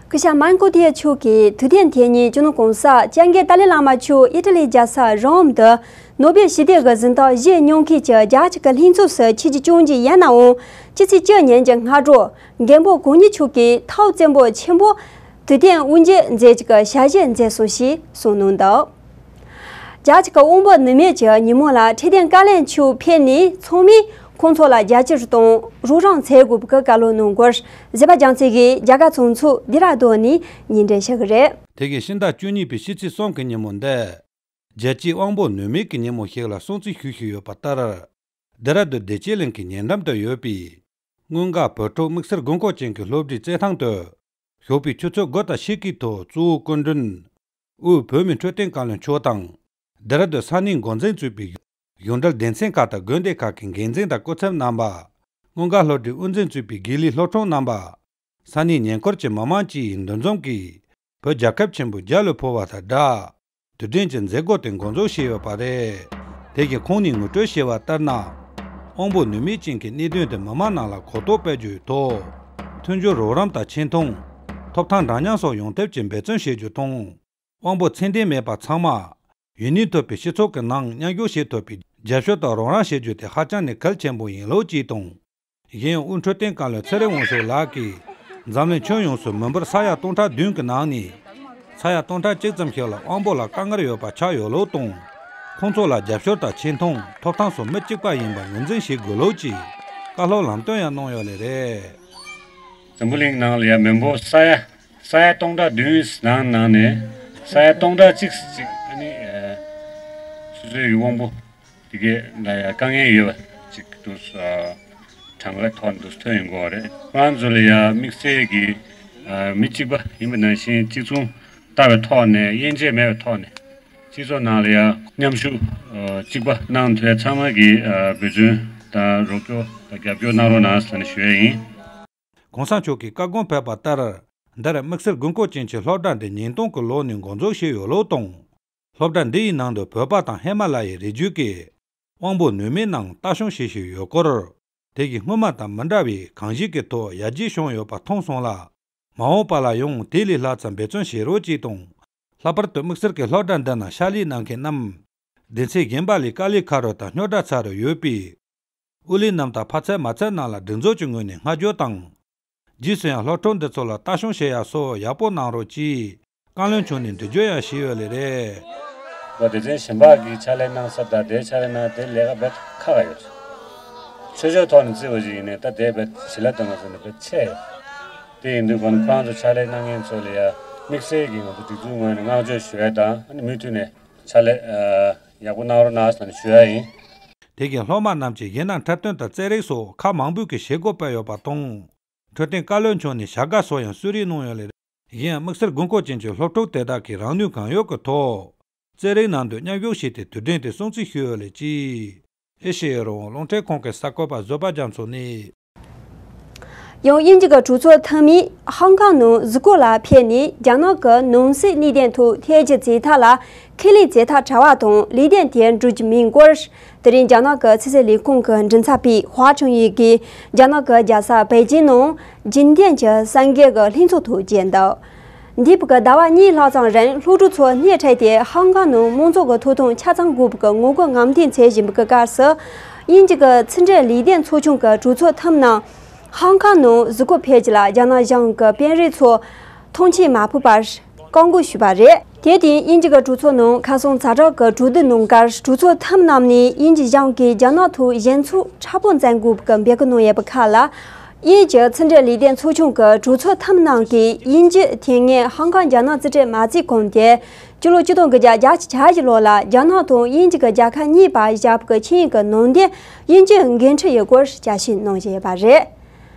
སྐུ་ཞབས་མན་ཁོ་ཐི་ཡ་མཆོག་གིས་དུས་དེབ་དེ་ཉིད་སྤྱི་ནོར་༸གོང་ས་༸སྐྱབས་མགོན་ཏཱ་ལའི་བླ་མ་མཆོག་ཨི་ཊ་ལི་རྒྱལ་ས་རོམ་དུ་ནོ་བེལ་ཞི་བདེ་གི་གཟེངས་རྟགས་བཞེས་མྱོང་མཁན་གྱི་རྒྱལ་སྤྱི་གི་ལྷན་ཚོགས་སུ་ཆིབས་བསྒྱུར་བསྐྱོན་རྒྱུ་ཡིན་ནའང་། སྤྱི་ཚེས་བཅུ་ཉིན་གྱི་སྔ་དྲོ་མགོན་པོ་གང་ཉིད་མཆོག་གིས་ཐའོ་བཙན་པོ་ཆེན་པོ་དུས་དེབ་དབུ་འབྱེད་མཛད་རྒྱུ་གི་ཞལ་བཞེས་མཛད་སོང་ཞེས་གསུངས་གནང་འདུག་རྒྱ་གཅིག་གི་དབང་པོ་ནུབ་མེད་ཀྱི་ཉིན་མོ་ལ་འཕྲོད་བསྟེན་བཀའ་བློན་མཆོག་ཕེབས་ནས་ཚང་མས་ཁོང་ཚོ་ལ་རྒྱ་ཆེར་གཏོང་རོགས་རམ་བྱེད་དགོས་པའི་བཀའ་སློབ་གནང་སྐོར་གཟིགས་པ་རྒྱང་མཚོ་གིས་རྒྱ་གར་གཙང་ཚོགས་ལྡི་ར་ལྡུན་ནས་སྙན་སྒྲོན་ཞུ་གི་རེད། དེ་གའི་ཕྱི་ཟླ་བཅུ་གཉིས་པའི་ཕྱི་ཚེས་གསུམ་གྱི་ཉིན་མོ་འདི་རྒྱལ་སྤྱིའི་དབང་པོ་ནུབ་མེད་ཀྱི་ཉིན་མོ་ཞིག་ལ་སྲུང་བརྩི་ཞུ་བཞིན་ཡོད་པ་ལྟར། ལྡི་ར་ལྡུན་བདེ་སྐྱིད་གླིང་གི་ཉེ་འགྲམ་དུ་ཡོད་པའི་སྔོན་འགོག་བོད་ཕྲུག་དམིགས་བསལ་དགོས་མཁོ་ཅན་གྱི་སློབ་གྲྭའི་རྩེད་ཐང་དུ། ཞོགས་པའི་ཆུ་ཚོད་དགུ་དང་ཕྱེད་ཀའི་ཐོག་གཙོ་བོ་སྐུ་མགྲོན་དབུས་བོད་མིའི་འཕྲོད་བསྟེན་བཀའ་བློན་མཆོག་དང་། ལྡི་ར་ལྡུན་ས་གནས་འགོ་འཛིན་གཙོས་པའི་ གཞུང་འབྲེལ་སྡེ་ཚན་ཁག་དང་དགོན་སྡེ་ཁག་གི་འགན་འཛིན་དང་སྐུ་ཚབ་རྣམ་པ། སྔོན་འགོག་སློབ་གྲྭའི་དབུ་འཛིན་གཙོས་པའི་དགེ་ལས་སློབ་ཕྲུག་རྣམ་པ། ས་གནས་ཉེ་འཁོར་གྱི་མི་མང་བཅས་འདུ་འཛོམས་ཀྱིས། བོད་རྒྱལ་ཁབ་ཆེན་པོ་རྒྱ་ལ་ཕུལ་བ་དང་སྦྲགས། དུས་དྲན་གྱི་མཛད་སྒོ་དེ་འགོ་འཛུགས་བྱས་ཡོད་པ་རེད། དེ་བཞིན་ཁོང་ནས་ངོ་སྤྲོད་བྱས་པ་ལྟར་ན། དབང་པོ་ནུས་མེད་ཅན་གྱི་གནད་དོན་དེ་མི་མང་ནང་ལ་གོ་རྟོགས་སྤེལ་རྒྱུའི་ཐོག་མཐུན་སྦྱོར་རོགས་རམ་དང་ཆེ་མཐོང་། ཐོབ་ཐང་འདྲ་མཉམ་སོགས་ཡོང་ཐབས་ཀྱི་འབད་བརྩོན་བྱེད་རྒྱུ་དང་། དབང་པོ་ཚད་ལྡན་མེད་པ་ཚང་མ། ཡུན་གནས་ཐུབ་པའི་སྤྱི་ཚོགས་ཀྱི་ནང་མཉམ་ཞུགས་བྱེད་ཐུབ་པའི་རྒྱབ་སྐྱོར་དང་རོགས་རམ་བྱེད་རྒྱུ་དེ་ཧ་ཅང་ནས་གལ་ཆེན་པོ་ཡིན་ལོ་ཅེས་དང་། གཞན་ཡང་དབུས་འཕྲོད་བསྟེན་བཀའ་བློན་ཚེ་རིང་དབང་ཕྱུག་ལགས་ཀྱིས། འཛམ་གླིང་ཁྱོན་ཡོངས་སུ་མི་འབོར་ས་ཡ་སྟོང་ཕྲག་བདུན་གྱི་ནང་ནས། ས་ཡ་སྟོང་ཕྲག་གཅིག་ཙམ་ཞིག་ལ་དབང་པོ་ལ་དཀའ་ངལ་ཡོད་པ་ཆགས་ཡོད་ལོ་དང་། ཁོང་ཚོ་ལ་རྒྱབ་སྐྱོར་དང་ཆེ་མཐོང་ཐོབ་ཐང་སོགས་མི་གཅིག་པ་ཡིན་པ་ངོས་འཛིན་བྱེད་དགོས་ལོ་ཅེས་བཀའ་སློབ་ལམ་སྟོན་ཡང་གནང་ཡོད་ལེ་རེད། འཛམ་བུ་གླིང་ནང་ལ་ཡ་མི་འབོར་ས་ཡ། ས་ཡ་སྟོང་ཕྲག་བདུན་ནང་ནང་ནས་ས་ཡ་སྟོང་ཕྲག་གཅིག་ཅིག་ཨ་ནི་ཨ་སོ་སོའི་དབང་པོ་དེ་གས་ལ་ཡ་དཀའ་ངལ་ཡོད་པ་ཅིག་འདུག་ཨ་གྲངས་ཀའི་ཐོག་འདུག་ཐོན་ཡོང་གི་ཡོད་རེད། ཁོ་རང་ཚོ་ལ་ཡ་དམིགས་བསལ་གྱི་ཨ་མི་གཅིག་པ་ཡིན་པ་ནང་བཞིན་གཅིག་མཚུངས་ལྟ་བའི་ཐོག་ནས་དབྱེ་འབྱེད་མེད་པའི་ཐོག་ནས་སྤྱི་ཚོགས་ནང་ལ་ཡ་མཉམ་ཞུགས་ཨ་གཅིག་པ་གནང་ཐུབ་ཚང་མ་གི་ཨ་འབད་བརྩོན་དང་རོགས་སྐྱོར་དང་རྒྱབ་སྐྱོར་གནང་རོགས་གནང་ཟེར་ནས་ཞུ་ཡ་ཡིན། གོང་ས་མཆོག་གིས་བཀའ་དགོངས་ཕེབས་པ་ལྟར། འདིར་དམིགས་བསལ་དགོས་མཁོ་ཅན་གྱི་སློབ་གྲྭ་འདི་ཉིས་སྟོང་གི་ལོ་ནས་འགོ་འཛུགས་བྱས་ཡོད་ལུགས་དང་། སློབ་གྲྭ་འདི་ཡི་ནང་དུ་བོད་པ་དང་ཧི་མ་ལ་ཡའི་རི་རྒྱུད་ཀྱི་དབང་པོ་ནུས་མེད་རྣམས་ལྟ་སྐྱོང་བྱེད་བཞིན་ཡོད་སྐོར། དེ་བཞིན་སྔོན་མ་དང་མི་འདྲ་བའི་གང་ཞིག་གི་ཐོག་ཡར་རྒྱས་བྱུང་ཡོད་པ་མཐོང་སོང་ལ། མ་འོངས་པ་ལ་ཡང་དེ་ལས་ལྷག་ཙམ་འབད་བརྩོན་བྱེད་རོགས་ཅེས་དང་། ལྷག་པར་དུ་དམིགས་བསལ་གྱི་སློབ་གྲྭ་འདི་ན་ཕྱག་ལས་གནང་མཁན་རྣམས། སྡེ་ཚན་གཞན་པ་ལས་དཀའ་ལས་ཁག་རུ་དང་རྙོག་དྲ་ཚ་རུ་ཡོད་པས། ཨུ་ལི་རྣམས་དང་ཕ་ཚད་མ་ཚད་རྣམས་ལ་སྒྲིག་འཛུགས་ཀྱི་ངོས་ནས་བསྔགས་བརྗོད་དང་། རྗེས་སུ་ཡང་སློབ་ཕྲུག་འདི་ཚོ་ལ་ལྟ་སྐྱོང་བྱེད་ཡག་སོགས་ཡག་པོ་གནང་རོགས་ཅེས་བཀའ་བློན་མཆོག་ནས་འགྲེལ་བརྗོད་ཡང་བྱས་ཡོད་ལེ་རེད། ད་སྡེ་ཚན་གཞན་པ་གིས་ཕྱག་ལས་གནང་ས་དང་དེ་ཕྱག་ལས་གནང་དེ་ལས་ཀ་བེད་ཁག་ཡོད། ཆོས་ཕྱོགས་ཐོག་ནས་བརྩི་བ་ཞིག་ཡིན་ནའི་ད་དེ་བེད་ཞི་ལ་དང་ང་ཚོ་ནས་བེད་ཆེ་ཡོད། དེ་ཡིན་དུས་ཁོང་ཁོ་རང་ཚོ་ཕྱག་ལས་གནང་མཁན་ཚོ་ལ་ཡ་དམིགས་བསལ་གྱིས་ང་ཚོ་སྒྲིག་འཛུགས་ངོས་ནས་བསྔགས་བརྗོད་ཞུ་ཡ་དང་ཨ་ནི་མུ་མཐུད་ནས་ཕྱག་ལས་ཡག་པོ་གནང་རོགས་གནང་ཟེར་ནས་ཞུ་ཡ་ཡིན། དེ་བཞིན་སློབ་མ་རྣམས་ཀྱིས་གཞས་སྣ་འཁྲབ་སྟོན་དང་རྩེད་རིགས་སོགས་ཁག་མང་པོའི་གི་བྱེད་སྒོ་སྤེལ་ཡོད་པ་དང་། འཕྲོད་བསྟེན་བཀའ་བློན་མཆོག་ནས་བྱ་དགའ་སོགས་ཡང་གསོལ་རས་གནང་ཡོད་ལེ། གཞན་ཡང་དམིགས་བསལ་དགོས་མཁོ་ཅན་གྱི་སློབ་ཕྲུག་དེ་དག་གིས་རང་ནུས་གང་ཡོད་ཀྱི་ཐོག་རྩེད་རིགས་ནང་དུ་མཉམ་ཞུགས་བྱས་ཏེ་དུས་དྲན་དེ་སྲུང་བརྩི་ཞུས་ཡོད་ལེ་ཅེས། ཨེ་ཤེ་ཡའི་རང་དབང་རླུང་འཕྲིན་ཁང་གི་གསར་འགོད་པ་བཟོད་པ་རྒྱ་མཚོ་ནས། ཡང་དབྱིན་ཇི་གི་གྲོས་ཚོགས་འཐུས་མིས་ཧང་ཀང་ནང་གཟིགས་སྐོར་ལ་ཕེབས་ནས་རྒྱ་ནག་གི་ནང་སྲིད་གནས་སྟངས་ཐོག་ཐེ་ཇུས་བྱེད་ཐབས་ལ་ཁས་ལེན་བྱེད་ཐབས་བྲལ་བ་དང་ལས་དོན་དེ་འགྲུབ་ཀྱི་མེད་སྐོར། དེ་རིང་རྒྱ་ནག་གི་ཕྱི་སྲིད་ལས་ཁུངས་ཀྱི་མགྲིན་ཚབ་པས་ཧྭ་ཁྲུང་ཡུས་ཀྱིས་རྒྱ་ནག་གི་རྒྱལ་ས་པེ་ཅིན་ནང་རྒྱུན་ལྡན་གྱི་གསར་འགོད་ཀྱི་ལྷན་ཚོགས་ཐོག་བཅར་འདུག་འདས་པའི་ཟླ་བ་གཉིས་ལྷག་ཙམ་རིང་སློབ་ཕྲུག་ཚོ་སྣེ་ཁྲིད་དེ་ཧང་ཀང་ནང་མང་ཚོགས་ཀྱི་ཐོབ་ཐང་ཆ་ཚང་དགོས་པའི་ངོ་རྒོལ་ངང་འདེད་བྱེད་བཞིན་པའི་སྐབས་སུ། དབྱིན་ཇི་གི་ཕྱི་འབྲེལ་ལས་དོན་ཚོགས་ཆུང་གི་གྲོས་ཚོགས་འཐུས་མི་རྣམས་ཧང་ཀང་ནང་གཟིགས་སྐོར་ཕེབས་རྒྱུ་ལ་རྒྱ་ནག་གཞུང་གི་དཔོན་རིགས་ཚོས་མཐོང་ཆེན་མ་ཕོག་པར་བཀག་འགོག་ཞུས་པ་རེད། དེར་བརྟེན་དབྱིན་ཇི་གི་གྲོས་ཚོགས་ནང་ཁ་སང་ཛ་དྲག་གི་གྲོས་བསྡུར་གནང་སྐབས་གྲོས་ཚོགས་འཐུས་མི་རྣམས་ནས་དབྱིན་ཇི་གཞུང་གིས་རྒྱ་ནག་ཐོག་ཞི་ཚུགས་དྲག་པོ་འཛིན་དགོས་པའི་འབོད་སྐུལ་གནང་ཡོད་པའི་ཁར་ལ། དབྱིན་ཇི་ཕྱི་འབྲེལ་ལས་དོན་ཚོགས་ཆུང་གི་གྲོས་ཚོགས་འཐུས་མི་རྣམས་ཀྱིས་དབྱིན་ཇི་དེ་སྔའི་ཧང་ཀང་རྒྱ་ནག་རྩིས་སྤྲོད་མ་རྩིས་གོང་དེ་སྤྱི་ལོ་ཆིག་སྟོང་དགུ་བརྒྱ་བརྒྱད་ཅུ་གྱ་བཞི་ལོ་ལ་རྒྱ་ནག་དང་དབྱིན་ཇི་གི་རྒྱལ་ཁབ་གཉིས་བར་བཞག་པའི་ཆིངས་ཡིག་གི་ནང་དོན་དབྱིན་ཇིས་འགན་འཁྲི་ཡོད་སྐོར་དཔྱད་ཞིབ་གནང་བཞིན་ཡོད་པ་རེད།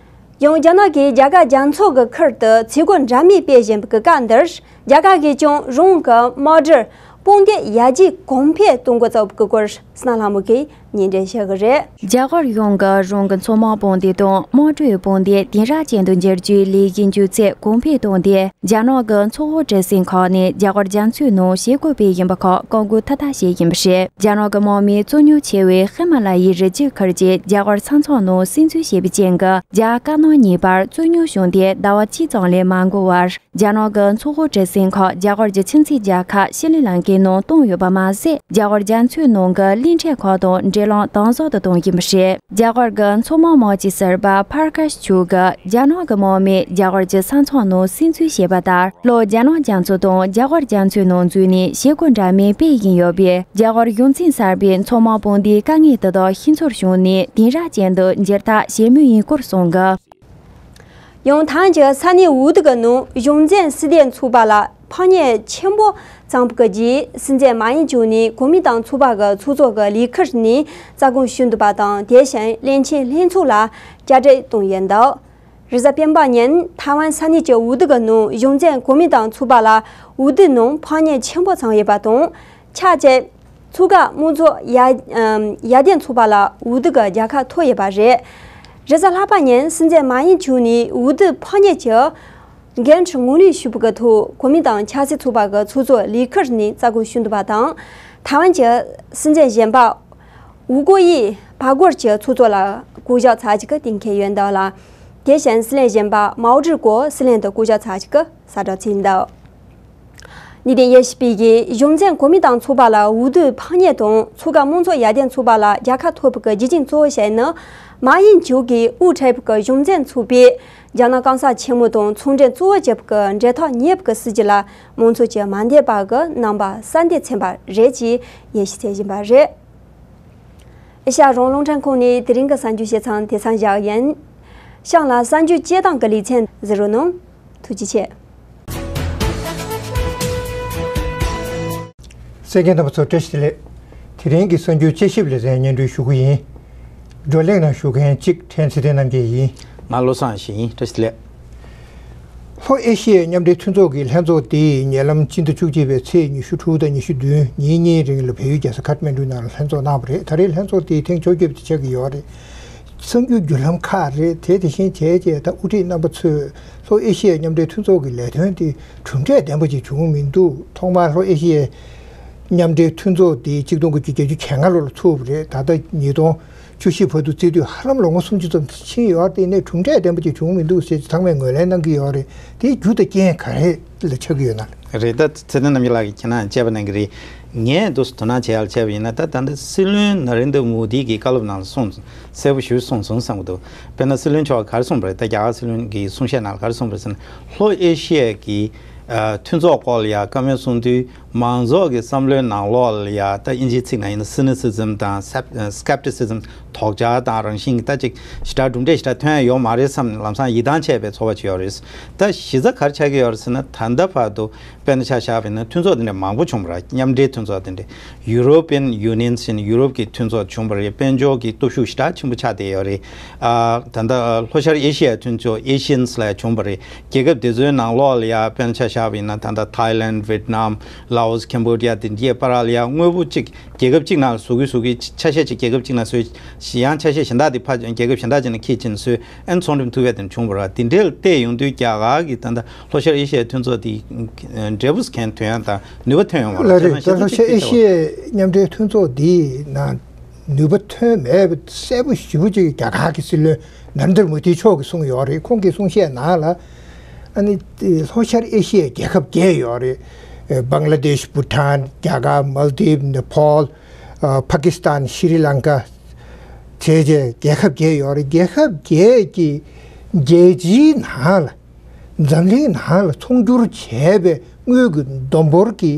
ཡང་རྒྱ་ནག་གིས་རྒྱ་གར་རྒྱ་མཚོ་གི་ཁུལ་དུ་ཚོད་སྒོ་འདྲ་མིན་སྤེལ་བཞིན་པའི་སྐབས་འདིར་རྒྱ་གར་གྱིས་ཀྱང་རང་གི་དམག་གྲུར་དཔུང་སྡེ་ཡར་རྒྱས་གོང་འཕེལ་གཏོང་འགོ་བཙུགས་པའི་སྐོར་སྣ་ལྷ་མོ་གིས་སྙན་སྒྲོན་ཞུ་གི་རེད། རྒྱ་གར་གཞུང་གིས་རང་གི་མཚོ་དམག་དཔུང་སྡེ་དང་དམག་གྲུའི་དཔུང་སྡེ་དེང་རབས་ཅན་དུ་འགྱུར་རྒྱུའི་ལས་གཞིའི་མགྱོགས་ཚད་གོང་འཕེལ་གཏོང་སྟེ། རྒྱ་ནག་གི་མཚོ་དབུགས་གྲུ་གཟིངས་ཁག་ནས་རྒྱ་གར་རྒྱ་མཚོའི་ནང་བྱེད་སྒོ་སྤེལ་བཞིན་པ་ཁག་བཀག་འགོག་ཐུབ་ཐབས་བྱས་ཡིན་པ་རེད། རྒྱ་ནག་གི་དམག་མིས་རྩོད་རྙོག་ཆེ་བའི་ཧི་མ་ལ་ཡའི་རི་རྒྱུད་ཁུལ་གྱི་རྒྱ་གར་ས་མཚམས་ནང་བསིལ་འཛུལ་བྱས་པའི་རྐྱེན་གྱིས། རྒྱ་དཀར་ནག་གཉིས་བར་རྩོད་རྙོག་བྱུང་སྟེ་ཟླ་བ་གཅིག་ཙམ་ལས་མ་འགོར་བར། རྒྱ་ནག་གི་མཚོ་དབུགས་གྲུ་གཟིངས་ཁག་རྒྱ་གར་གྱི་ཁྱིམ་མཚེས་རྒྱལ་ཁབ་ཤྲི་ལང་ཀའི་ནང་གཏོང་ཡོད་པ་མ་ཟད། རྒྱ་གར་རྒྱ་མཚོའི་ནང་གི་གླིང་ཕྲན་ཁག་དང་འབྲེལ་ལམ་དམ་ཟབ་ཏུ་བཏང་ཡིན་པ་རེད། རྒྱ་གར་གྱི་མཚོ་དམག་དམག་སྤྱིའི་ཟུར་པ་ཕར་ཀ་ཤི་ཆུ་གིས་རྒྱ་ནག་གི་དམག་མིས་རྒྱ་གར་གྱི་ས་མཚམས་ནང་བསིལ་འཛུལ་བྱས་པ་ལྟར། ལྷོ་རྒྱ་ནག་རྒྱ་མཚོ་དང་རྒྱ་གར་རྒྱ་མཚོའི་ནང་འཛུལ་ནས་བྱེད་སྒོ་འདྲ་མིན་སྤེལ་བཞིན་ཡོད་པས། རྒྱ་གར་གཞུང་འཛིན་གསར་པའི་མཚོ་དམག་དཔུང་སྡེའི་དཀའ་ངལ་དེ་དག་ཤུགས་ཚོར་བྱུང་ནས་དེང་རབས་ཅན་དུ་འགྱུར་ཐབས་བྱེད་མུས་ཡིན་སྐོར་གསུངས་གི། ཡང་ཐང་གི་ས་གནས་འོག་སྡེ་གི་ནང་གཞུང་འཛིན་སྲིད་དོན་ཚོགས་པ་ལ་ཕོ་ཉ་ཆེན་པོ་བཙོངས་པའི་རྗེས། སྲིད་འཛིན་མཱ་ཡིན་ཅུང་ནས་གོ་མིན་ཏང་ཚོགས་པ་གི་ཚོགས་གཙོ་གི་ལས་ཁུར་ནས་རྩ་དགོངས་ཞུས་འདུག་པ་དང་། དེ་བཞིན་བློན་ཆེན་ལྷན་ཚོགས་ལ་བསྐྱར་ཟློས་བཏང་ཡོད་འདུག་རེས་གཟའ་སྤེན་པ་ཉིན་ཐའེ་ཝན་ས་གནས་ཀྱི་འོག་སྡེ་གི་ནང་གཞུང་འཛིན་གོ་མིན་ཏང་ཚོགས་པ་ལ་འོག་སྡེ་ནང་ཕོ་ཉ་ཆེན་པོ་བཙོངས་ཡོད་པ་དང་། ཆབས་ཅིག་མཚོ་འགག་དམངས་གཙོ་ཡར་ཨམ་ཡར་ལྡན་ཚོགས་པ་ལ་འོས་བསྡུ་གི་རྒྱལ་ཁ་ཐོབ་ཡོད་པ་རེད། རེས་གཟའ་ལྷག་པ་ཉིན་སྲིད་འཛིན་མཱ་ཡིན་ཅུང་ནས་འོས་བསྡུ་ཕོག་མཁན་གྱི་འགན་འཁྲི་ངོས་ལེན་ཞུ་བའི་ཐོག་གོ་མིན་ཏང་ཆབ་སྲིད་ཚོགས་པ་གི་ཚོགས་གཙོ་ལི་ཁིར་ནས་རྩ་དགོངས་ཞུས་འདུག་པ་དང་། ཐའེ་ཝན་གྱི་སྲིད་འཛིན་གཞོན་པ་ཝུ་ཀོ་ཡི་བར་སྐོར་གྱི་ཚོགས་གཙོ་ལ་བསྐོ་གཞག་ཚར་གཅིག་གི་གཏན་འཁེལ་ཡོད་འདུག་ལ། དེ་བཞིན་སྲིད་བློན་གཞོན་པ་མའོ་ཀྲི་གོ་སྲིད་བློན་དུ་བསྐོ་གཞག་ཚར་གཅིག་གི་གསལ་བསྒྲགས་བྱས་འདུག་ནི་དེ་ཡེ་ཤི་པི་གི་གཞུང་འཛིན་གོ་མིན་ཏང་ཚོགས་པ་ལ་འོས་བསྡུ་ཕོག་མཁན་དང་མཚོ་འགག་དམངས་གཙོ་ཡར་ལྡན་ཚོགས་པ་ལ་རྒྱལ་ཁ་ཐོབ་པའི་རྒྱུ་རྐྱེན་གཙོ་བོ་ཞིག་ནི། མཱ་ཡིན་ཅུང་གིས་དབུ་ཁྲིད་པའི་གཞུང་འཛིན་ཚོགས་པས་རྒྱ་ནག་གང་ཟག་ཆེན་མོ་དང་ཚོང་འབྲེལ་གཙོ་བོ་བྱེད་པའི་འབྲེལ་ཐག་ཉེ་བའི་སྲིད་ཇུས་ལ་མང་ཚོགས་ཀྱི་མ་འདོད་པ་གི་རྣམ་པ་གསལ་འདེབས་ཕྱིན་པ་རེད་ཅེས་ཡིད་ཆེས་བྱེད་བཞིན་པ་རེད། ཨེ་ཤ་ཡ་རང་དབང་རླུང་འཕྲིན་ཁང་ནས་དེ་རིང་གི་གསར་འགྱུར་བཤད་མཚམས་དེ་ཙམ་བཞག་ཡིན། གཤམ་ལ་གསར་འགྱུར་སྤྱིར་བཏང་གི་ལེ་ཚན་གཟིགས་རོགས་གནང་། ཐུགས་རྗེ་ཆེ། གསན་མཁན་རྣམ་པ་ཚོ་བཀྲ་ཤིས་བདེ་ལེགས། དེ་རིང་གི་གསར་འགྱུར་དཔྱད་ཞིབ་ལེ་ཚན་སྙན་སྒྲོན་ཞུ་གི་ཡིན། བགྲོ་གླེང་ནང་ཞུགས་མཁན་གཅིག་ཕྲན་ཚེ་བརྟན་རྣམ་རྒྱལ་ཡིན། ང་བློ་བཟང་ཡེ་ཤེས་ཡིན། བཀྲ་ཤིས་བདེ་ལེགས། ལྷོ་ཨེ་ཤི་ཡའི་མཉམ་འབྲེལ་མཐུན་ཚོགས་ཀྱི་ལྷན་ཚོགས་དེ་ཉེ་ལམ་སྤྱི་ཟླ་བཅུ་གཅིག་པའི་ཚེས་ཉི་ཤུ་དྲུག་དང་ཉི་ཤུ་བདུན་ཉིན་གཉིས་རིང་ལ་བལ་ཡུལ་རྒྱལ་ས་ཁཐ་མན་ཌུ་ནང་ལ་ལྷན་ཚོགས་གནང་བ་རེད། ད་རེས་ལྷན་ཚོགས་དེ་ཐེངས་བཅོ་བརྒྱད་པ་དེ་ཆགས་ཀྱི་ཡོད་རེད། གསར་འགྱུར་བརྒྱུད་ལམ་ཁག་རེད། དེ་དེ་བཞིན་བྱས་རྗེས་ད་དབུ་ཁྲིད་རྣམ་པ་ཚོས་ལྷོ་ཨེ་ཤི་ཡའི་མཉམ་འབྲེལ་མཐུན་ཚོགས་ཀྱི་ལས་དོན་དེ་གྲུབ་འབྲས་ལྡན་པ་ཅིག་བྱུང་མི་འདུག་ཐོག་མར་ལྷོ་ཨེ་ཤི་ཡའི་མཉམ་འབྲེལ་མཐུན་ཚོགས་དེ་གཅིག་སྟོང་དགུ་བརྒྱ་བརྒྱད་ཅུ་གྱ་ལྔ་ལོ་ལ་ཚུགས་པ་རེད། ད་ལྟ་ཉིས་སྟོང་བཅུ་བཞི་བར་དུ་བརྩིས་དུས་ཧ་ལམ་ལོ་ངོ་སུམ་ཅུ་ཙམ་ཕྱིན་ཡོད་རེད། དེ་ནས་གྲུབ་འབྲས་ལྡན་པ་ཅིག་བྱུང་མི་འདུག་ཟེར་ཚང་མས་ངོས་ལེན་གནང་གི་ཡོད་རེད། དེའི་རྒྱུ་དང་རྐྱེན་ག་རེ་ལ་ཆགས་ཀྱི་ཡོད་ན། རེད། ད་ཚེ་བརྟན་རྣམ་རྒྱལ་ལགས་ཀྱིས་ཁྱེད་རང་དཔྱད་པ་གནང་གི་རེད། ངས་འདུག་སེ་དོ་སྣང་བྱེད་ཡག་བྱས་པ་ཡིན་ན། ད་ད་ལྟ་སྲིད་བློན་ན་རེན་དྲ་མོ་དི་གི་བཀའ་སློབ་ནང་ལ་གསུངས་གསལ་པོ་ཞེ་པོ་གསུངས་སོང་བསམ་གྱི་འདུག་དཔེར་ན་སྲིད་བློན་མཆོག་ག་རེ་གསུངས་པ་རེད། ད་རྒྱ་གར་སྲིད་བློན་གྱི་གསུང་བཤད་ནང་ལ་ག་རེ་གསུངས་པ་རེད་ཟེར་ན། ལྷོ་ཨེ་ཤི་ཡ་གི་ཨ་མཐུན་ཚོགས་སྐོར་ལ་ཡ་བཀའ་མོལ་གསུང་དུས། མང་ཚོགས་ཀྱི་བསམ་བློའི་ནང་ལོགས་ལ་ཡ་ད་དབྱིན་ཇིའི་ཚིག་ནང་ཡིན་ན་སི་ནི་སི་ཛིམ་དང་སེབ་སི་ཀེབ་ཊི་སི་ཛིམ། དོགས་འཆར་དང་རང་བཞིན་གྱི་ད་ཅིག་ཞེ་དྲག་གྲུབ་འབྲས་ཞེ་དྲག་ཐོན་ཡ་ཡོད་མ་རེད་བསམ་ནས་ལམ་སང་ཡིད་ཐང་ཆད་པའི་ཚོར་བ་ཅིག་ཡོད་རེད། ད་གཞི་རྩ་ག་རེ་ཆགས་ཀྱི་ཡོད་རེད་ཟེར་ན། ད་ལྟ་བར་དུ་དཔེར་ན་ཆ་བཞག་པ་ཡིན་ན་མཐུན་ཚོགས་དེ་འདྲ་མང་པོ་བྱུང་བ་རེད། མཉམ་འབྲེལ་མཐུན་ཚོགས་དེ་འདྲ། European Union ཟེར་ནས་ཡུ་རོབ་ཀྱི་མཐུན་ཚོགས་བྱུང་བ་རེད། དཔལ་འབྱོར་གྱི་སྟོབས་ཤུགས་ཞེ་དྲག་ཆེན་པོ་ཆགས་བསྡད་ཡོད་རེད། ཨ་ད་ལྟ་ལྷོ་ཤར་ཨེ་ཤི་ཡའི་མཐུན་ཚོགས་ཨེ་ཤི་ཡན་ལ་བྱུང་བ་རེད། རྒྱལ་ཁབ་དེ་ཚོའི་ནང་ལོགས་ལ་ཡ་དཔེར་ན་ཆ་བཞག་པ་ཡིན་ན། ད་ལྟ་ཐའི་ལན། ཝེད་ནམ། ལའོ་སི། ཁེམ་བྷོ་ཌི་ཡ། དེ་འདྲའི་བར་ལ་ཡ་དངོས་པོ་གཅིག་རྒྱལ་ཁབ་གཅིག་ནང་ལ་བཟོ་གི་བཟོ་གི་ཆ་ཤས་གཅིག་རྒྱལ་ཁབ་གཅིག་ནང་བཟོས། ཡང་ཆ་ཤས་གཞན་དག་དེ་ཕར་རྒྱལ་ཁབ་གཞན་དག་ཅིག་ནང་འཁྱེར་ཕྱིན་བཟོས། ཨ་ནི་ཚོང་འགྲེམས་ཐུབ་ཡ་དེ་བྱུང་བ་རེད། དེ་འདྲ་ལ་བལྟས་ཡོང་དུས་རྒྱ་གར་གྱི་ད་ལྟ་ལྷོ་ཤར་ཨེ་ཤི་ཡའི་མཐུན་ཚོགས་དེ་འབྲས་བུ་གང་ཐོན་ཡ་དང་ནུས་པ་ཐོན་ཡོང་བ་ལ་ལ་རེད། ད་ལྷོ་ཤར་ཨེ་ཤི་ཡའི་མཉམ་འབྲེལ་མཐུན་ཚོགས་འདིའི་ནང་ནུས་པ་ཐོན་མེད་པ་གསལ་པོ་ཞེ་པོ་ཅིག་རྒྱ་གར་གྱི་སྲིད་བློན་ན་རེན་དྲ་མོ་དི་མཆོག་གིས་གསུངས་ཡོད་རེད། ཁོང་གི་གསུང་བཤད་ནང་ལ། ཨ་ནི་ལྷོ་ཤར་ཨེ་ཤི་ཡའི་རྒྱལ་ཁབ་བརྒྱད་ཡོད་རེད། ཨེ་བང་ལ་དེཤ། བྷུ་ཊཱན། རྒྱ་གར། མལ་དིབ། ནེ་པཱལ། ཨ་པ་ཀི་སི་ཐན། ཤྲི་ལང་ཀ་བྱས་རྗེས་རྒྱལ་ཁབ་བརྒྱད་ཡོད་རེད། རྒྱལ་ཁབ་བརྒྱད་ཀྱི་རྒྱལ་སྤྱིའི་ནང་ལ། འཛམ་གླིང་ནང་ལ་ཚོང་སྒྱུར་བྱས་པའི་དངུལ་གྱི་བསྡོམས་འབོར་གྱི་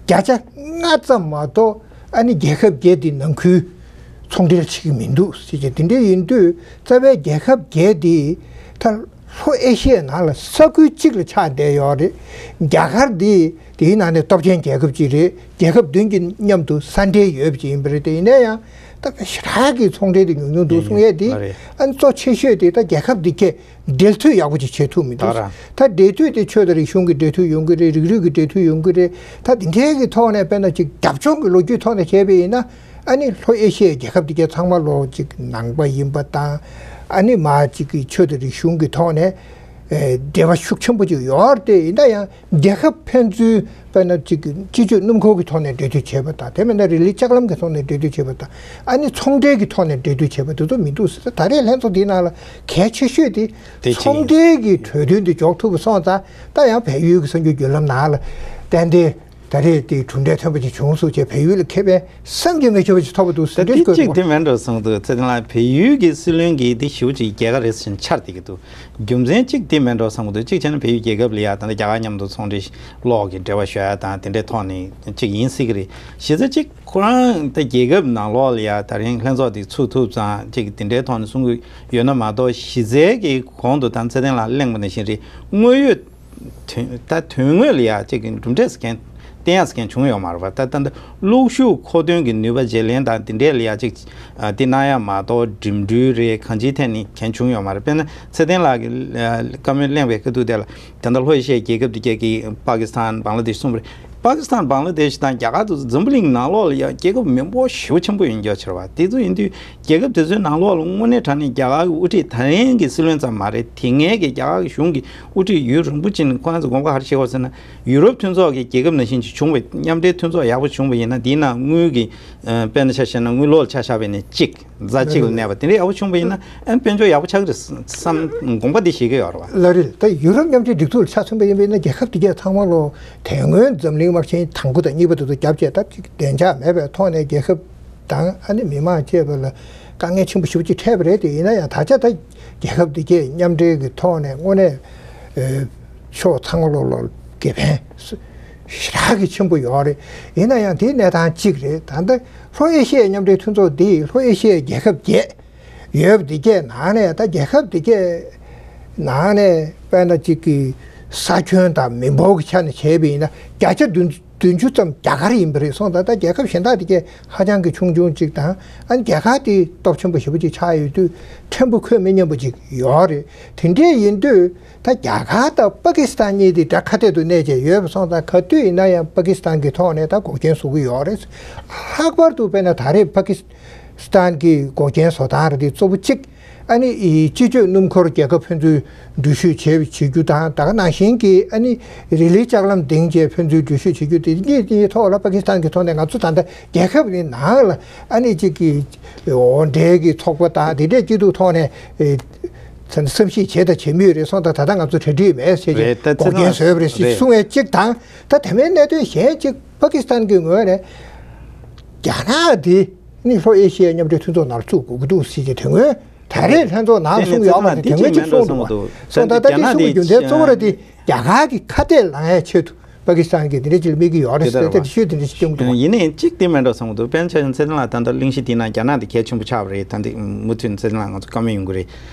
བརྒྱ་ཆ་ལྔ་ཙམ་མ་གཏོགས་ཨ་ནི་རྒྱལ་ཁབ་བརྒྱད་དེ་ནང་ཁུལ་ཚོང་འབྲེལ་བྱེད་ཀྱི་མི་འདུག་ཟེར་གྱི། དེ་འདྲ་ཡིན་དུས་རྩ་བའི་རྒྱལ་ཁབ་བརྒྱད་དེ་ད་ལྷོ་ཨེ་ཤི་ཡའི་ནང་ལ་ས་ཁུལ་གཅིག་ལ་ཆགས་བསྡད་ཡོད་རེད། རྒྱ་གར་དེ་དེའི་ནང་ནས་སྟོབས་ཆེན་རྒྱལ་ཁབ་ཅིག་རེད། རྒྱལ་ཁབ་བདུན་གྱི་མཉམ་དུ་ས་འབྲེལ་ཡོད་པ་ཅིག་ཡིན་པ་རེད། དེ་ཡིན་ན་ཡང་ད་དཔེ་ཞེ་དྲག་གི་ཚོང་འབྲེལ་དེ་ཉུང་ཉུང་འདུག་གསུང་ཡས་དེ། ཨ་ནི་གཙོ་ཆེ་ཤོས་དེ་ད་རྒྱལ་ཁབ་དེ་གས་འབྲེལ་མཐུད་ཡག་པོ་ཅིག་བྱེད་ཐུབ་མི་འདུག་ད་རེད། ད་འབྲེལ་མཐུད་དེ་ཆོས་དང་རིག་གཞུང་གི་འབྲེལ་མཐུད་ཡོང་གི་རེད། རིགས་རུས་ཀྱི་འབྲེལ་མཐུད་ཡོང་གི་རེད། ད་དེ་འདྲའི་གི་ཐོག་ནས་དཔེར་ན་ཅིག་རྒྱབ་ལྗོངས་ཀྱི་ལོ་རྒྱུས་ཐོག་ནས་བྱས་པ་ཡིན་ན། ཨ་ནི་ལྷོ་ཨེ་ཤི་ཡའི་རྒྱལ་ཁབ་དེ་གའི་ཚང་མ་ལོ་ཅིག་ནང་པ་ཡིན་པ་དང་། ཨ་ནི་མ་ཅིག་གི་ཆོས་དང་རིག་གཞུང་གི་ཐོག་ནས་ཨེ་འབྲེལ་བ་ཤུགས་ཆེན་པོ་ཅིག་ཡོད་རེད། དེ་ཡིན་ན་ཡང་རྒྱལ་ཁབ་ཕན་ཚུན་དཔེར་ན་ཅིག་སྤྱི་སྤྱོད་སྣུམ་འཁོར་གྱི་ཐོག་ནས་འབྲེལ་མཐུད་བྱས་པ་དང་། དེ་མིན་ན་རི་ལི་ལྕགས་ལམ་གྱི་ཐོག་ནས་འབྲེལ་མཐུད་བྱས་པ་དང་། ཨ་ནི་ཚོང་འབྲེལ་གྱི་ཐོག་ནས་འབྲེལ་མཐུད་བྱས་པ་དེ་ཚོ་མི་འདུག་ཟེར། ད་རེས་ལྷན་ཚོགས་འདིའི་ནང་ལ་གལ་ཆེ་ཤོས་དེ་དེ་ཅིག་ཡིན། ཚོང་འབྲེལ་གྱི་གྲོས་མཐུན་དེ་འཇོག་ཐུབ་པ་སོང་ཙང་ད་ཡང་བལ་ཡུལ་གྱི་གསར་འགྱུར་བརྒྱུད་ལམ་ནང་ལ་ཏན་ཏན། ད་རེས་དེ་གྲུབ་འབྲས་ཐོན་པ་ཅིག་བྱུང་སོང་བྱས་བལ་ཡུལ་ལ་ཁེ་ཕན་བསམ་གྱིས་མི་ཁྱབ་པ་ཅིག་ཐོབ་པ་འདུག་ཟེར། ད་འདི་འདྲ་ཅིག་དེ་མིན་འགྲོ་གསུངས་འདུག་ཚེ་བརྟན་ལགས། བལ་ཡུལ་གྱི་སྲིད་བློན་གྱིས་འདི་ཞེ་པོ་ཅིག་རྒྱལ་ཁ་རེད་ཟེར་འཆར་བསྡད་ཀྱི་འདུག་རྒྱུ་མཚན་གཅིག་དེ་མིན་འགྲོ་བསམ་གྱི་འདུག་གཅིག་བྱས་ན་བལ་ཡུལ་རྒྱལ་ཁབ་ལ་ཡ་ད་ལྟ་རྒྱ་གར་མཉམ་དུ་ཚོང་འབྲེལ་གློག་གི་འབྲེལ་བ་ཞུ་ཡ་དང་དེ་འདྲའི་ཐོག་ནས་གཅིག་ཡིན་སྲིད་ཀྱི་རེད། གཞི་རྩ་གཅིག་ཁོ་རང་ད་རྒྱལ་ཁབ་ནང་ལོགས་ལ་ཡ་ད་རིང་ལྷན་ཚོགས་དེ་ཚུགས་ཐུབ་ཙང་གཅིག་དེ་འདྲའི་ཐོག་ནས་གསུང་གི་ཡོད་ན་མ་གཏོགས། གཞི་རྩའི་གི་གོང་དུ་ད་ཚེ་བརྟན་ལགས་གླེང་བ་ནང་བཞིན་རེད། དངོས་ཡོད་དོན་ད་དོན་དངོས་ལ་ཡ་གཅིག་གི་གྲུབ་འབྲས་ཟེར་མཁན་བསྟན་ཡ་ཟེར་མཁན་བྱུང་ཡོད་མ་རེད་པ། ད་ད་ལྟ་གློག་ཤུགས་མཁོ་འདོན་གྱི་ནུས་པ་བརྗེ་ལེན་དང་དེ་འདྲས་ལ་ཡ་གཅིག་ཨ་དེ་གནང་ཡ་མ་གཏོགས་འགྲིམ་འགྲུལ་རེད། གང་ཅིའི་ཐད་ནས་གང་བྱུང་ཡོད་མ་རེད། དཔེར་ན་ཚེ་བརྟན་ལགས་ཀྱིས་ཨ་བཀའ་མོལ་གླེང་བའི་སྐབས་དུས་དེ་ལ་ད་ལྟ་ལྷོ་ཨེ་ཤི་ཡའི་རྒྱལ་ཁབ་དེ་གས་ཀྱིས་པ་ཀི་སི་ཐན། བང་ལ་དེཤ་གསུངས་པ་རེད། པ། པ་ཀི་སི་ཐན། བང་ལ་དེ་ཤི་དང་རྒྱ་གར་དུ་འཛམ་བུ་གླིང་ནང་ལོགས་ལ་ཡང་རྒྱལ་ཁབ་མི་འབོར་ཞེ་པོ་ཆེན་པོ་ཡོད་རྒྱུ་ཆེ་བ་དེ་ཚོ་ཡིན་དུས། རྒྱལ་ཁབ་དེ་ཚོའི་ནང་ལོགས་ལ་དངོས་གནས་དྲང་གནས་རྒྱ་གར་གྱི་དབུ་ཁྲིད་ད་ལན་གྱི་སྲིད་བློན་ཙམ་མ་རེད། དེ་སྔའི་གི་རྒྱ་གར་གྱི་གཞུང་གི་དབུ་ཁྲིད་ཡུན་རིང་པོ་ཅིག་ནས་ཁོ་རང་ཚོ་དགོངས་པ་ག་རེ་བཞེས་པ་ཟེར་ན། ཡུ་རོབ་མཐུན་ཚོགས་ཀྱི་རྒྱལ་ཁབ་ནང་བཞིན་ཅིག་བྱུང་བའི་མཉམ་འབྲེལ་མཐུན་ཚོགས་ཡག་པོ་བྱུང་བ་ཡིན་ན། དེའི་ནང་དངུལ་གྱི་དཔེར་ན་ཆ་བཞག་ན་དངུལ་ལོག་ལ་ཆ་བཞག་པ་ཡིན་ན་གཅིག་རྫ་གཅིག་ལ་གནས་པ་དེ་འདྲ་ཡག་པོ་བྱུང་བ་ཡིན་ན། ཨ་ནི་དཔལ་འབྱོར་ཡག་པོ་ཆགས་ཀྱི་རེད་བསམ་དགོངས་པ་འདི་བཞེས་ཀྱི་ཡོད་རེད་བ། ལགས་རེད། ད་ཡུ་རོབ་མཉམ་འབྲེལ་སྒྲིག་འཛུགས་ལ་ཆ་མཚོན་པ་ཡིན་པ་ཡིན་ན། རྒྱལ་ཁབ་དེ་གས་ཚང་མ་ལོ་དེ་སྔོན་འཛམ་གླིང་དམག་ཆེན་དང་པོ་དང་གཉིས་པ་དེ་ཚོ་བརྒྱབ་བྱས། ད་ཅིག་བདེ་འཇགས་མེད་པའི་ཐོག་ནས་རྒྱལ་ཁབ་དང་ཨ་ནི་མི་མང་བཅས་པ་ལ་དཀའ་ངལ་ཆེན་པོ་ཞེ་པོ་ཅིག་འཕྲད་པ་རེད། དེ་ཡིན་ན་ཡང་ད་ཆ་ད་རྒྱལ་ཁབ་དེ་གས་མཉམ་འབྲེལ་གྱི་ཐོག་ནས་དངོས་གནས་ཕྱོགས་ཚང་མ་ལོ་ལོ་དགེ་ཕན་ཞེ་དྲག་གི་ཆེན་པོ་ཡོད་རེད། ཡིན་ན་ཡང་དེའི་གནས་སྟངས་གཅིག་རེད། ད་ལྟ་ལྷོ་ཨེ་ཤི་ཡའི་མཉམ་འབྲེལ་མཐུན་ཚོགས་འདི་ལྷོ་ཨེ་ཤི་ཡའི་རྒྱལ་ཁབ་བརྒྱད་ཡོད་པ་འདི་གས་ནང་ནས། ད་རྒྱལ་ཁབ་འདི་གས་ནང་ནས་དཔེར་ན་གཅིག་གི་ས་ཁྱོན་དང་མི་འབོར་གྱི་ཆ་ནས་བྱས་པ་ཡིན་ན་བརྒྱ་ཆ་བདུན་བདུན་ཅུ་ཙམ་རྒྱ་གར་ཡིན་པ་རེད་སོང་། ད་ལྟ་རྒྱལ་ཁབ་གཞན་དག་དེ་གས་ཧ་ཅང་གི་ཆུང་ཆུང་ཅིག་དང་། ཨ་ནི་རྒྱ་གར་དེ་སྟོབས་ཆེན་པོ་ཞེ་པོ་ཅིག་ཆགས་ཡོད་དུས་ཕྲན་བུ་ཁོད་མི་སྙོམས་པོ་ཅིག་ཡོད་རེད། དེ་འདྲས་ཡིན་དུས་ད་རྒྱ་གར་དང་པ་ཀི་སི་ཐན་གཉིས་དེ་དགྲ་ཁ་གཏད་དུ་གནས་བྱས་ཡོད་པ་སོང་ཙང་། ག་དུས་ཡིན་ན་ཡང་པ་ཀི་སི་ཐན་གྱི་ཐོག་ནས་ད་འགོག་རྐྱེན་བཟོ་གི་ཡོད་རེད། ལྷག་པར་དུ་དཔེར་ན་ད་རེས་པ་ཀི་སི་ཐན་གྱི་འགོག་རྐྱེན་བཟོ་སྟངས་རེད་དེ་གཙོ་བོ་གཅིག་ཨ་ནི་སྤྱི་སྤྱོད་སྣུམ་འཁོར་རྒྱལ་ཁབ་ཕན་ཚུན་འགྲུལ་བཞུད་བྱེད་བྱེད་རྒྱུ་དང་། ད་ག་ནང་བཞིན་གྱི་ཨ་ནི་རི་ལིའི་ལྕགས་ལམ་འདིང་བྱས་ཕན་ཚུན་འགྲུལ་བཞུད་བྱེད་རྒྱུ་དེ་གཉིས་དེའི་ཐོག་ལ་པ་ཀི་སི་ཐན་གྱི་ཐོག་ནས་ང་ཚོ་ད་ལྟ་རྒྱལ་ཁབ་ནི་ནང་ལ་ཨ་ནི་གཅིག་གི་འོ་འབྲེལ་གྱི་ཚོགས་པ་དང་དེ་འདྲས་སྐྱིད་སྡུག་ཐོག་ནས་ཨེ་ཚ་བསམ་ཤེས་བྱས་དང་བྱེད་མུས་རེད་སོང་ཙང་། ད་ལྟ་ང་ཚོ་གྲ་སྒྲིག་མེད་ཟེར་རེད། ཅིག་ད་འགོག་རྐྱེན་བཟོས་པ་རེད་ཅེས་རེད་གསུང་བའི་གཅིག་དང་། ད་དེ་མིན་གནད་དོན་གཞན་གཅིག་པ་ཀི་སི་ཐན་གྱི་ངོས་ནས་རྒྱ་ནག་འདི་ནི་ལྷོ་ཨེ་ཤི་ཡའི་མཉམ་འབྲེལ་མཐུན་ཚོགས་ནང་བཙུགས་དགོས་ཀྱི་འདུག་ཟེར་གྱི་དེ་སྔོན་ད་རེས་ལྷན་ཚོགས་ནང་གསུངས་ཡོད་མ་རེད། དེ་སྔོན་གཅིག་གསུངས་འདུག་བ། སོང་ཙང་ད་དེ་གསུང་གི་རྒྱུ་མཚན་གཙོ་བོ་ར་དེ་རྒྱ་གར་གྱི་ཁ་གཏད་ལངས་ཡའི་ཆེད་དུ་པ་ཀི་སི་ཐན་གྱིས་དེ་འདྲ་ཅིག་དམིགས་ཀྱི་ཡོད་རེད་ཟེར་ཏེ་དེ་ཤོད་དེ་འདྲ་ཞིག་སྟོན་གྱི་འདུག་བ། ཡིན་ནའི་གཅིག་དེ་མེད་འགྲོ་བསམ་གྱི་འདུག་དཔེར་ན་ཆ་བཞག་ན་ཚེ་བརྟན་ལགས་ད་ལྟ་གླེང་གཞི་དེའི་ནང་རྒྱ་ནག་དེ་གལ་ཆེན་པོ་ཆགས་པ་རེད། ད་འདི་མུ་མཐུད་ཚེ་བརྟན་ལགས་ང་ཚོ་བཀའ་མོལ་ཡོང་གི་རེད།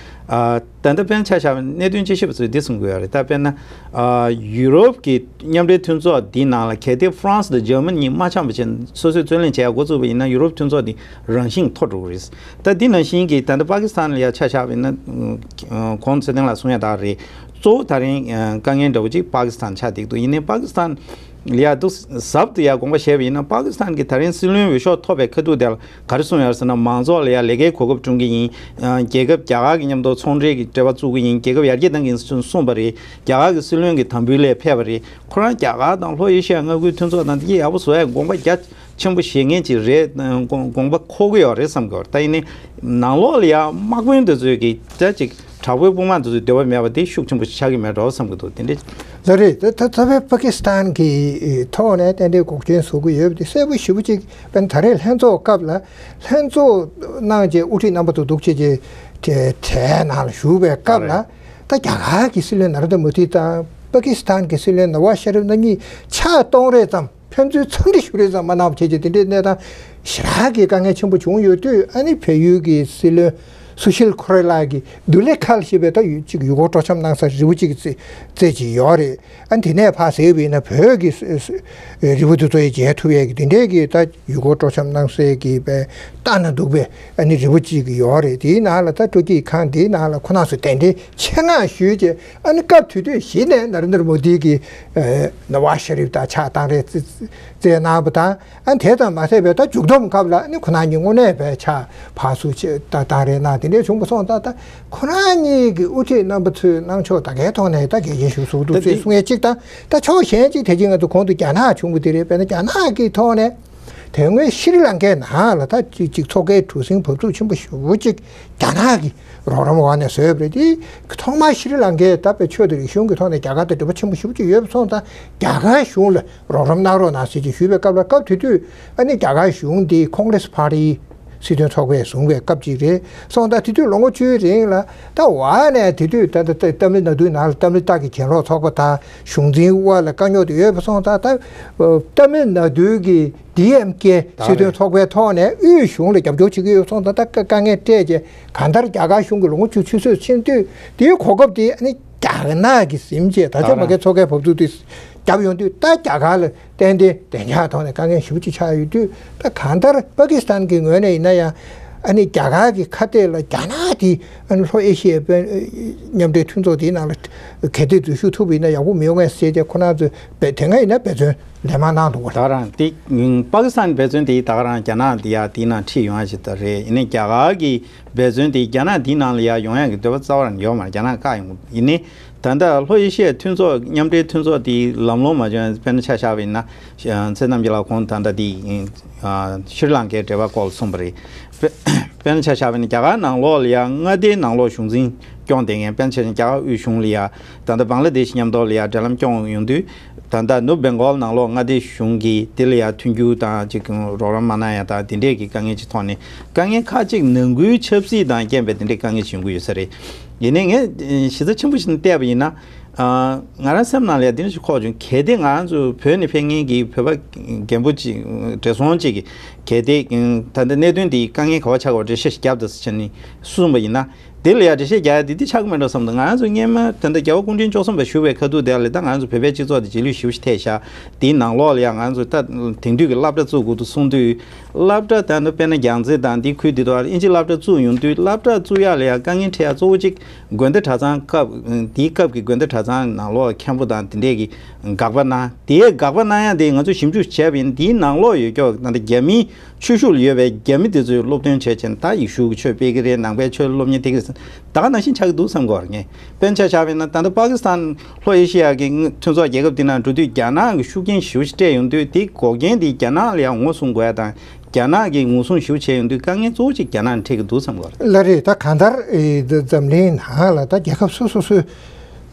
ཨ། ད་ལྟ་དཔེར་ན་ཆ་བཞག་ན་གནད་དོན་དཔྱད་ཞིབ་པ་ཚོས་འདི་གསུང་གི་ཡོད་རེད། ད་དཔེར་ན། ཨ། ཡུ་རོབ་ཀྱི་མཉམ་འབྲེལ་མཐུན་ཚོགས་འདིའི་ནང་ལ་གལ་ཏེ་ཧྥ་རན་སི་དང་འཇར་མ་ནི་གཉིས་མ་འཆམ་པ་བྱས་ནས་སོ་སོས་རྩོད་ལེན་བྱེད་ཡག་འགོ་བཙུགས་པ་ཡིན་ན། ཡུ་རོབ་མཐུན་ཚོགས་འདི་རང་བཞིན་འཐོར་འགྲོ་གི་རེད། ད་འདི་ནང་བཞིན་གྱི་ད་ལྟ་པ་ཀི་སི་ཐན་ལ་ཡ་ཆ་བཞག་པ་ཡིན་ན། ཨ། གོང་ཚེ་བརྟན་ལགས་གསུང་ཡ་ད་རེད། གཙོ་བོ་ད་རིང་དཀའ་ངལ་འདྲ་བོ་ཅིག་པ་ཀི་སི་ཐན་ཆགས་བསྡད་འདུག་ཡིན་ནའི་པ་ཀི་སི་ཐན་ལ་ཡ་འདུག་ཟབ་ཏུ་ཡ་དགོངས་པ་བཞེས་པ་ཡིན་ན། པ་ཀི་སི་ཐན་གྱི་ད་རིང་སྲིད་བློན་འོས་ཤོག་ཐོབ་པའི་ཁ་ཐུག་དེ་ལ་ག་རེ་གསུངས་ཡོད་ཟེར་ན། མང་ཚོགས་ལ་ཡ་ལས་ཀའི་གོ་སྐབས་བསྐྲུན་གྱི་ཡིན། རྒྱལ་ཁབ་རྒྱ་གར་གྱི་མཉམ་དུ་ཚོང་འབྲེལ་གྱི་འབྲེལ་བ་བཙུགས་ཀྱི་ཡིན། རྒྱལ་ཁབ་ཡར་རྒྱས་གཏང་གི་ཡིན་གསུངས་པ་རེད། རྒྱ་གར་གྱི་སྲིད་བློན་གྱིས་དམ་འབུལ་སླད་ཕེབས་པ་རེད། ཁོ་རང་རྒྱ་གར་དང་ལྷོ་ཨེ་ཤི་ཡ་མངའ་ཁུལ་མཐུན་ཚོགས་དང་དེ་ཡག་པོ་བཟོ་ཡ་དགོངས་པ་རྒྱ་ཆེན་པོ་བཞེས་མཁན་ཅིག་རེད། དགོངས་དགོངས་པ་འཁོར་གྱི་ཡོད་རེད་བསམ་གྱི་ཡོད་རེད། ད་ཡིན་ནའི་ནང་ལོགས་ལ་ཡ་དམག་དཔོན་དེ་ཚོས་ཀྱི་ད་ཅིག་དྲག་པོའི་དཔུང་དམག་དེ་ཚོའི་འདོད་པ་མེད་པ་དེ་ཤུགས་ཆེན་པོ་ཞིག་ཆགས་ཀྱི་མེད་འགྲོ་བསམ་གྱི་འདུག་དེ་འདྲ། ལགས་རེད། ད་ད་ད་བའི་པ་ཀི་སི་ཐན་གྱི་ཐོག་ནས་ཏན་ཏན་འགོག་རྐྱེན་བཟོ་གི་ཡོད་པ་དེ་གསལ་པོ་ཞེ་པོ་ཅིག་དཔེར་ན་ད་རེས་ལྷན་ཚོགས་སྐབས་ལ་ལྷན་ཚོགས་གནང་རྗེས་དབུ་ཁྲིད་རྣམ་པ་ཚོ་འདུག་བྱས་རྗེས་གྲལ་གྲལ་ནང་ལ་བཞུགས་པའི་སྐབས་ལ། ད་རྒྱ་གར་གྱི་སྲིད་བློན་ན་རེན་དྲ་མོ་དི་དང་པ་ཀི་སི་ཐན་གྱི་སྲིད་བློན་ནཝ་ཟ་ཤ་རིབ་རྣམ་གཉིས་ཕྱག་སྟོང་རེ་ཙམ་ཕན་ཚུན་འཚམས་འདྲི་ཞུ་རེས་ཙམ་མ་གནང་བ་བྱས་རྗེས་དེ་འདྲའི་གནས་སྟངས་ཞེ་དྲག་གི་དཀའ་ངལ་ཆེན་པོ་བྱུང་ཡོད་དུས། ཨ་ནི་བལ་ཡུལ་གྱི་སྲིད་བློན་སུ་ཤིལ་ཁོ་རེ་ལགས་ཀྱིས་དུ་ལེ་ཁལ་ཞེས་པའི་ད་ཡུ་གཅིག་ཡུལ་སྐོར་སྤྲོ་འཆམ་གནང་ས་རི་བོ་གཅིག་གི་རྩེ་རྩེ་གཅིག་ཡོད་རེད། ཨ་ནི་དེ་ནས་ཕར་གཟིགས་པ་ཡིན་ན་བོད་ཀྱི་སུ་སུ་རི་བོ་དེ་ཚོ་ཡི་མཇལ་ཐུབ་ཡས་ཀྱི་དེ་འདྲའི་གི་ད་ཡུལ་སྐོར་སྤྲོ་འཆམ་གནང་སའི་གི་པའི་ལྟ་ན་སྡུག་པའི་ཨ་ནི་རི་བོ་གཅིག་གི་ཡོད་རེད། དེའི་ནང་ལ་ད་སྤྲོ་སྐྱིད་ཁང་དེའི་ནང་ལ་ཁོ་རང་ཚོ་གདན་འདྲེན་ཆེད་མངགས་ཞུས་རྗེས། ཨ་ནི་སྐབས་དེ་དུས་གཞི་ནས་ན་རེན་དྲ་མོ་དི་གིས་ཨ་ནཝ་ཟ་ཤ་རིབ་དང་ཕྱག་བཏང་རེས་རྩེ་རྩེ་གནང་བ་དང་། ཨ་ནི་དེ་ཙམ་མ་ཟད་པའི་ད་མཇུག་བསྡོམས་སྐབས་ལ་ཨ་ནི་ཁོ་རང་གཉིས་དངོས་གནས་པའི་ཕྱག་ཕར་ཚུར་ཕྱག་བཏང་རེས་གནང་དེ་འདྲའི་བྱུང་བ་སོང་ཙང་། ད་ཁོ་རང་གཉིས་ཀྱི་དབུ་ཁྲིད་རྣམ་པ་ཚོའི་གནང་ཕྱོགས་ད་གའི་ཐོག་ནས་ད་གལ་ཆེན་ཞིག་བཟོ་འདུག་ད་ཅེས་འདི་གསུང་ཡས་གཅིག་དང་། ད་ཕྱོགས་གཞན་གཅིག་དེ་རྗེས་ང་ཚོ་གོང་དུ་རྒྱ་ནག་བྱུང་བ་དེ་རེད། དཔེར་ན་རྒྱ་ནག་གི་ཐོག་ནས། དེ་སྔོན་ཤྲི་ལང་ཀའི་ནང་ལ་ད་ཅིག་ཅིག་ཚོགས་ཁའི་གྲུ་གཟིངས་བབས་ཚུགས་ཆེན་པོ་ཞེ་པོ་ཅིག་རྒྱ་ནག་གི་རོགས་རམ་འོག་ནས་བཟོས་པ་རེད། དེ་ཐོག་མར་ཤྲི་ལང་ཀའི་ད་དཔེ་ཆོས་དང་རིག་གཞུང་གི་ཐོག་ནས་རྒྱ་གར་དང་འབྲེལ་བ་ཆེན་པོ་ཞེ་པོ་ཅིག་ཡོད་པ་སོང་ཙང་། རྒྱ་གར་གཞུང་ལ་རོགས་རམ་གནང་རོགས་གནང་ཟེར་ཅིག་ཞུས་པའི་སྐབས་ལ། སྐབས་དེ་དུས་ཨ་ནི་རྒྱ་གར་གཞུང་འདི་ཀོང་རེ་སི་པར་ཊིའི་སྲིད་དོན་ཚོགས་པས་བཟུང་བའི་སྐབས་ཅིག་རེད་སོང་ཙང་། དེ་དུས་ལོ་ངོ་བཅུའི་རིང་ལ་ད་འོག་ནས་དེ་དུས་ད་ད་ད་ཏ་མིལ་ནཱ་ཌུའི་ནང་ལ་ཏ་མིལ་སྟག་གི་གྱེན་ལོག་ཚོགས་པ་དང་གཞུང་འཛིན་དབར་ལ་དཀའ་རྙོག་དེ་ཡོད་པ་སོང་ཙང་། ད་ཏ་མིལ་ནཱ་ཌུའི་གི་ཌི་ཨེམ་ཀེ་ད་སྲིད་དོན་རེད། ཚོགས་པའི་ཐོག་ནས་དབུས་གཞུང་ལ་རྒྱབ་སྐྱོར་བྱེད་ཀྱི་ཡོད་སོང་ཙང་། ད་དཀའ་དཀའ་ངལ་སྤྲད་རྗེས་གང་ལྟར་རྒྱ་གར་གཞུང་གི་ལོ་ངོ་བཅུ་ཆུད་ཟོས་ཕྱིན་དུས། དེའི་གོ་སྐབས་དེ་ཨ་ནི་རྒྱ་ནག་གིས་ཟིན་བྱས་ད་ཆ་མ་གའི་ཚོགས་ཁའི་བབས་ཚུགས་དེ་བརྒྱབ་ཡོང་དུས། ད་རྒྱ་གར་ལ་ཏན་ཏན་བདེ་འཇགས་ཐོག་ནས་དཀའ་ངལ་ཞེ་པོ་ཅིག་ཆགས་ཡོད་དུས། ད་གང་ལྟར་པ་ཀི་སི་ཐན་གྱི་ངོས་ནས་ཡིན་ན་ཡང་ ཨ་ནི་རྒྱ་གར་གྱི་ཁ་གཏད་ལ་རྒྱ་ནག་དེ་ཨ་ནི་ལྷོ་ཨེ་ཤི་ཡའི་དཔོན་མཉམ་འབྲེལ་མཐུན་ཚོགས་དེའི་ནང་ལ་གལ་ཏེ་འཛུལ་ཞུགས་ཐུབ་པ་ཡིན་ན་ཡག་པོ་མི་ཡོང་ངས་ཟེར་ཏེ་ཁོ་རང་ཚོས་འབད་དེ་སྔ་ཡིན་ན་འབད་བརྩོན་ལན་མང་གནང་འདུག་ག་ད་རང་དེ་པ་ཀི་སི་ཐན་འབད་བརྩོན་དེ་ད་ག་རང་རྒྱ་ནག་དེ་ཡ་དེའི་ནང་ཁྲིད་ཡོང་ཡ་ཞིག་ད་རེད། ཡིན་ནའི་རྒྱ་གར་གྱི་འབད་བརྩོན་དེ་རྒྱ་ནག་དེའི་ནང་ལ་ཡ་ཡོང་ཡ་གི་འདོད་པ་རྩ་བ་རང་ཡོད་མ་རེད། རྒྱ་ནག་བཀག་ཡོང་གི་ཡིན་ནའི། ད་ལྟ་ལྷོ་ཨེ་ཤི་ཡའི་མཐུན་ཚོགས་མཉམ་འབྲེལ་མཐུན་ཚོགས་དེ་ལམ་ལྷོང་མ་བྱུང་། དཔེར་ན་ཆ་བཞག་པ་ཡིན་ན་ཚེ་རྣམ་རྒྱལ་ལགས་ཁོང་ད་ལྟ་དེ་ཤྲི་ལང་ཀའི་འབྲེལ་བ་སྐོར་ལ་གསུངས་པ་རེད། དཔེ་དཔེར་ན་ཆ་བཞག་པ་ཡིན་ན་རྒྱ་གར་ནང་ལོགས་ལ་ཡ་མངའ་སྡེའི་ནང་ལོགས་གཞུང་འཛིན་སྐྱོང་བསྡད་མཁན། དཔེར་ན་ཆ་བཞག་ན་རྒྱ་གར་དབུས་གཞུང་ལ་ཡ་ད་ལྟ་བང་ལ་དེ་ཤི་མཉམ་དུ་ལ་ཡ་འབྲེལ་ལམ་སྐྱོང་ཡོང་དུས། ད་ལྟ་ནུབ་བེང་གོལ་ནང་ལོགས་མངའ་སྡེ་གཞུང་གིས་དེ་ལ་ཡ་མཐུན་འགྱུར་དང་ཅིག་རོགས་རམ་མ་གནང་ཡ་དང་དེ་འདྲས་ཀྱི་དཀའ་ངལ་ཅིག་ཐོག་ནས་དཀའ་ངལ་ཁག་ཅིག་ནང་ཁུལ་ཆབ་སྲིད་དང་རྐྱེན་པས་དེ་འདྲས་དཀའ་ངལ་ཅིག་ཡོང་གི་ཡོད་ས་རེད། ཡིན་ནའི་ངས་གཞི་རྩ་ཆེན་པོ་ཞིག་བལྟས་པ་ཡིན་ན། ང་རང་སེམས་ནང་ལ་ཡ་འདི་འདྲ་ཞིག་འཁོར་བྱུང་། གལ་ཏེ་ང་རང་ཚོ་བོད་ནས་ཕེབས་མཁན་གྱི་བོད་པ་རྒན་པོ་ཅིག་བགྲེས་སོང་ཅིག་གིས་གལ་ཏེ་ད་ལྟ་གནད་དོན་འདི་དཀའ་ངལ་ག་བ་ཆགས་པ་འགྲེལ་བཤད་ཞིག་བརྒྱབ་དང་ཟེར་བྱས་ནས་གསུངས་པ་ཡིན་ན། དེ་ལ་ཡང་འགྲེལ་བཤད་རྒྱག་ཡ་དེ་འདི་ཆགས་ཀྱི་མེད་འགྲོ་བསམ་འདུག་ང་རང་ཚོ་སྔོན་མ་ད་ལྟ་རྒྱལ་བ་སྐུ་ཕྲེང་བཅུ་གསུམ་པ་བཞུགས་པའི་ཁ་ཐུག་དེ་ལ་ད་ང་རང་ཚོ་བོད་པའི་སྤྱི་ཚོགས་དེ་རྗེས་ལུས་ཞེ་པོ་ཞིག་ཐེབས་ཤག་དེའི་ནང་ལོགས་ལ་ཡང་ང་རང་ཚོ་ད་དེང་དུས་ཀྱི་སློབ་གྲྭ་བཙུགས་དགོས་འདུག་གསུང་དུས། སློབ་གྲྭ་ད་ནི་དཔེར་ན་རྒྱལ་རྩེ་དང་འདི་ཁུལ་འདི་དག་ཨིན་ཇི་སློབ་གྲྭ་བཙུགས་ཡོང་དུས། སློབ་གྲྭ་བཙུགས་ཡག་ལ་ཡང་དཀའ་ངལ་འཕྲད་ཡག་གཙོ་བོ་གཅིག་དགོན་སྡེ་གྲྭ་ཚང་སྐབས་དེའི་སྐབས་ཀྱི་དགོན་སྡེ་གྲྭ་ཚང་ནང་ལོགས་མཁན་པོ་དང་དེ་འདྲས་ཀྱི་དགག་པ་གནང་། དེའི་དགག་པ་གནང་ཡག་དེ་ང་ཚོས་ཞིབ་འཇུག་བྱས་པ་ཡིན། དེའི་ནང་ལོགས་ཡོད་ཀྱོག་ད་ལྟ་རྒྱ་མིའི་ཆོས་ཞུགས་ལ་ཡོད་པའི་རྒྱ་མི་དེ་ཚོས་སློབ་སྟོན་བྱས་བྱས་ད་ཡེ་ཤུ་གི་ཆོས་སྤེལ་གི་རེད། ནང་པའི་ཆོས་སློབ་གཉེར་སྟེར་གི་རེད། ད་ག་ནང་བཞིན་ཆགས་ཀྱི་འདུག་བསམ་གྱི་ཡོད་རེད། ངས་དཔེར་ན་ཆ་བཞག་པ་ཡིན་ན་ད་ལྟ་པ་ཀི་སི་ཐན་ལྷོ་ཨེ་ཤི་ཡ་གི་མཐུན་ཚོགས་རྒྱལ་ཁབ་དེ་ནང་འགྲོ་དུས་རྒྱ་ནག་གི་ཤུགས་རྐྱེན་ཞེ་པོ་ཞིག་སྤྲད་ཡོང་དུས། དེ་འགོག་རྐྱེན་དེ་རྒྱ་ནག་ལ་ཡང་ངོ་སྲུང་དགོས་ཡ་དང་། རྒྱ་ནག་གིས་ངོ་སྲུང་ཞེ་པོ་བྱས་ཡོང་དུས་དཀའ་ངལ་གཙོ་བོ་གཅིག་རྒྱ་ནག་ནས་འཕྲད་ཀྱི་འདུག་བསམ་གྱི་ཡོད་རེད། ལགས་རེད། ད་གང་ལྟར་ཨེ་འཛམ་གླིང་ནང་ལ་ད་རྒྱལ་ཁབ་སོ་སོ་སོའི་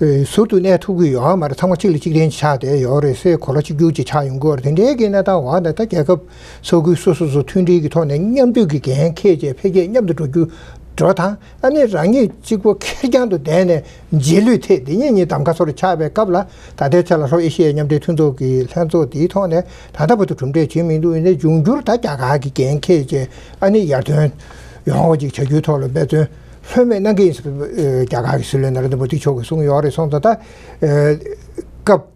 ཨེ་ཟུར་དུ་གནས་ཐུབ་ཀྱི་ཡོད་མ་རེད། ཚང་མ་གཅིག་ལ་གཅིག་བརྟེན་ཆགས་བསྡད་ཡོད་རེད། སའི་གོ་ལ་གཅིག་གྱུར་ཅིག་ཆགས་ཡོང་གི་ཡོད་རེད། དེ་འདྲའི་གི་གནས་སྟངས་འོག་ནས་ད་རྒྱལ་ཁབ་ས་ཁུལ་སོ་སོ་སོ་མཐུན་སྒྲིལ་གྱི་ཐོག་ནས་མཉམ་འདུས་ཀྱི་འགན་འཁྱེར་བྱས་འཕེལ་རྒྱས་མཉམ་དུ་འགྲོ་རྒྱུ་འགྲོ་དང་། ཨ་ནི་རང་ཉིད་གཅིག་པོ་ཁེར་རྐྱང་དུ་བསྡད་ནས་རྗེས་ལུས་ཐེབས་འདི་གཉིས་གཉིས་གདམ་ག་སོར་ཆགས་པའི་སྐབས་ལ། ད་ལྟའི་ཆ་ལ་ལྷོ་ཨེ་ཤི་ཡའི་མཉམ་འབྲེལ་མཐུན་ཚོགས་ཀྱི་ལྷན་ཚོགས་འདིའི་ཐོག་ནས་ད་ལྟ་བར་དུ་གྲུབ་འབྲས་བྱུང་མི་འདུག་ཡིན་ནའི་འབྱུང་འགྱུར་ད་རྒྱ་གར་གྱི་འགན་འཁྱེར་བྱས་ཨ་ནི་ཡར་ཐོན་ཡོང་བ་ཅིག་བྱ་རྒྱུའི་ཐོག་ལ་འབད་བརྩོན་ལྷོད་མེད་གནང་གི་ཡིན་ཟེར་རྒྱ་གར་གྱི་སྲིད་བློན་ན་རེན་དྲ་མོ་དི་མཆོག་གིས་གསུངས་ཡོད་རེད། སོང་ཙང་ད་སྐབས་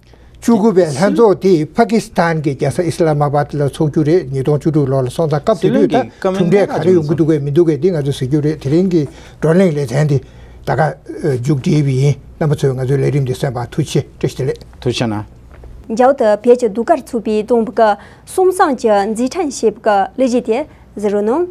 བཅུ་དགུ་པའི་ལྷན་ཚོགས་དེ་པ་ཀི་སི་ཐན་གྱི་རྒྱལ་ས་ཨི་སི་ལ་མ་བཱད་ལ་འཚོགས་རྒྱུ་རེད། ཉིས་སྟོང་བཅུ་དྲུག་ལོ་ལ། སོང་ཙང་སྐབས་དེ་དུས་ད་གྲུབ་འབྲས་ག་རེ་ཡོང་གི་འདུག་གས་མི་འདུག་གས་འདི་ང་ཚོས་གཟིགས་རྒྱུ་རེད། དེ་རིང་གི་བགྲོ་གླེང་ལེ་ཚན་འདི་ད་ག་མཇུག་སྒྲིལ་བ་ཡིན། རྣམ་པ་ཚོས་ང་ཚོའི་ལས་རིམ་འདི་གསན་པར་ཐུགས་རྗེ་ཆེ། བཀྲ་ཤིས་བདེ་ལེགས། ཐུགས་རྗེ་གནང་། མཇལ་དུ་བོད་ཀྱི་ཟློས་གར་ཚོགས་པའི་བསྡོམས་པ་གསུམ་བཟང་གི་མཛད་འཕྲིན་ཞེས་པའི་གླུ་གཞས་དེ་གཟིགས་རོགས་གནང་།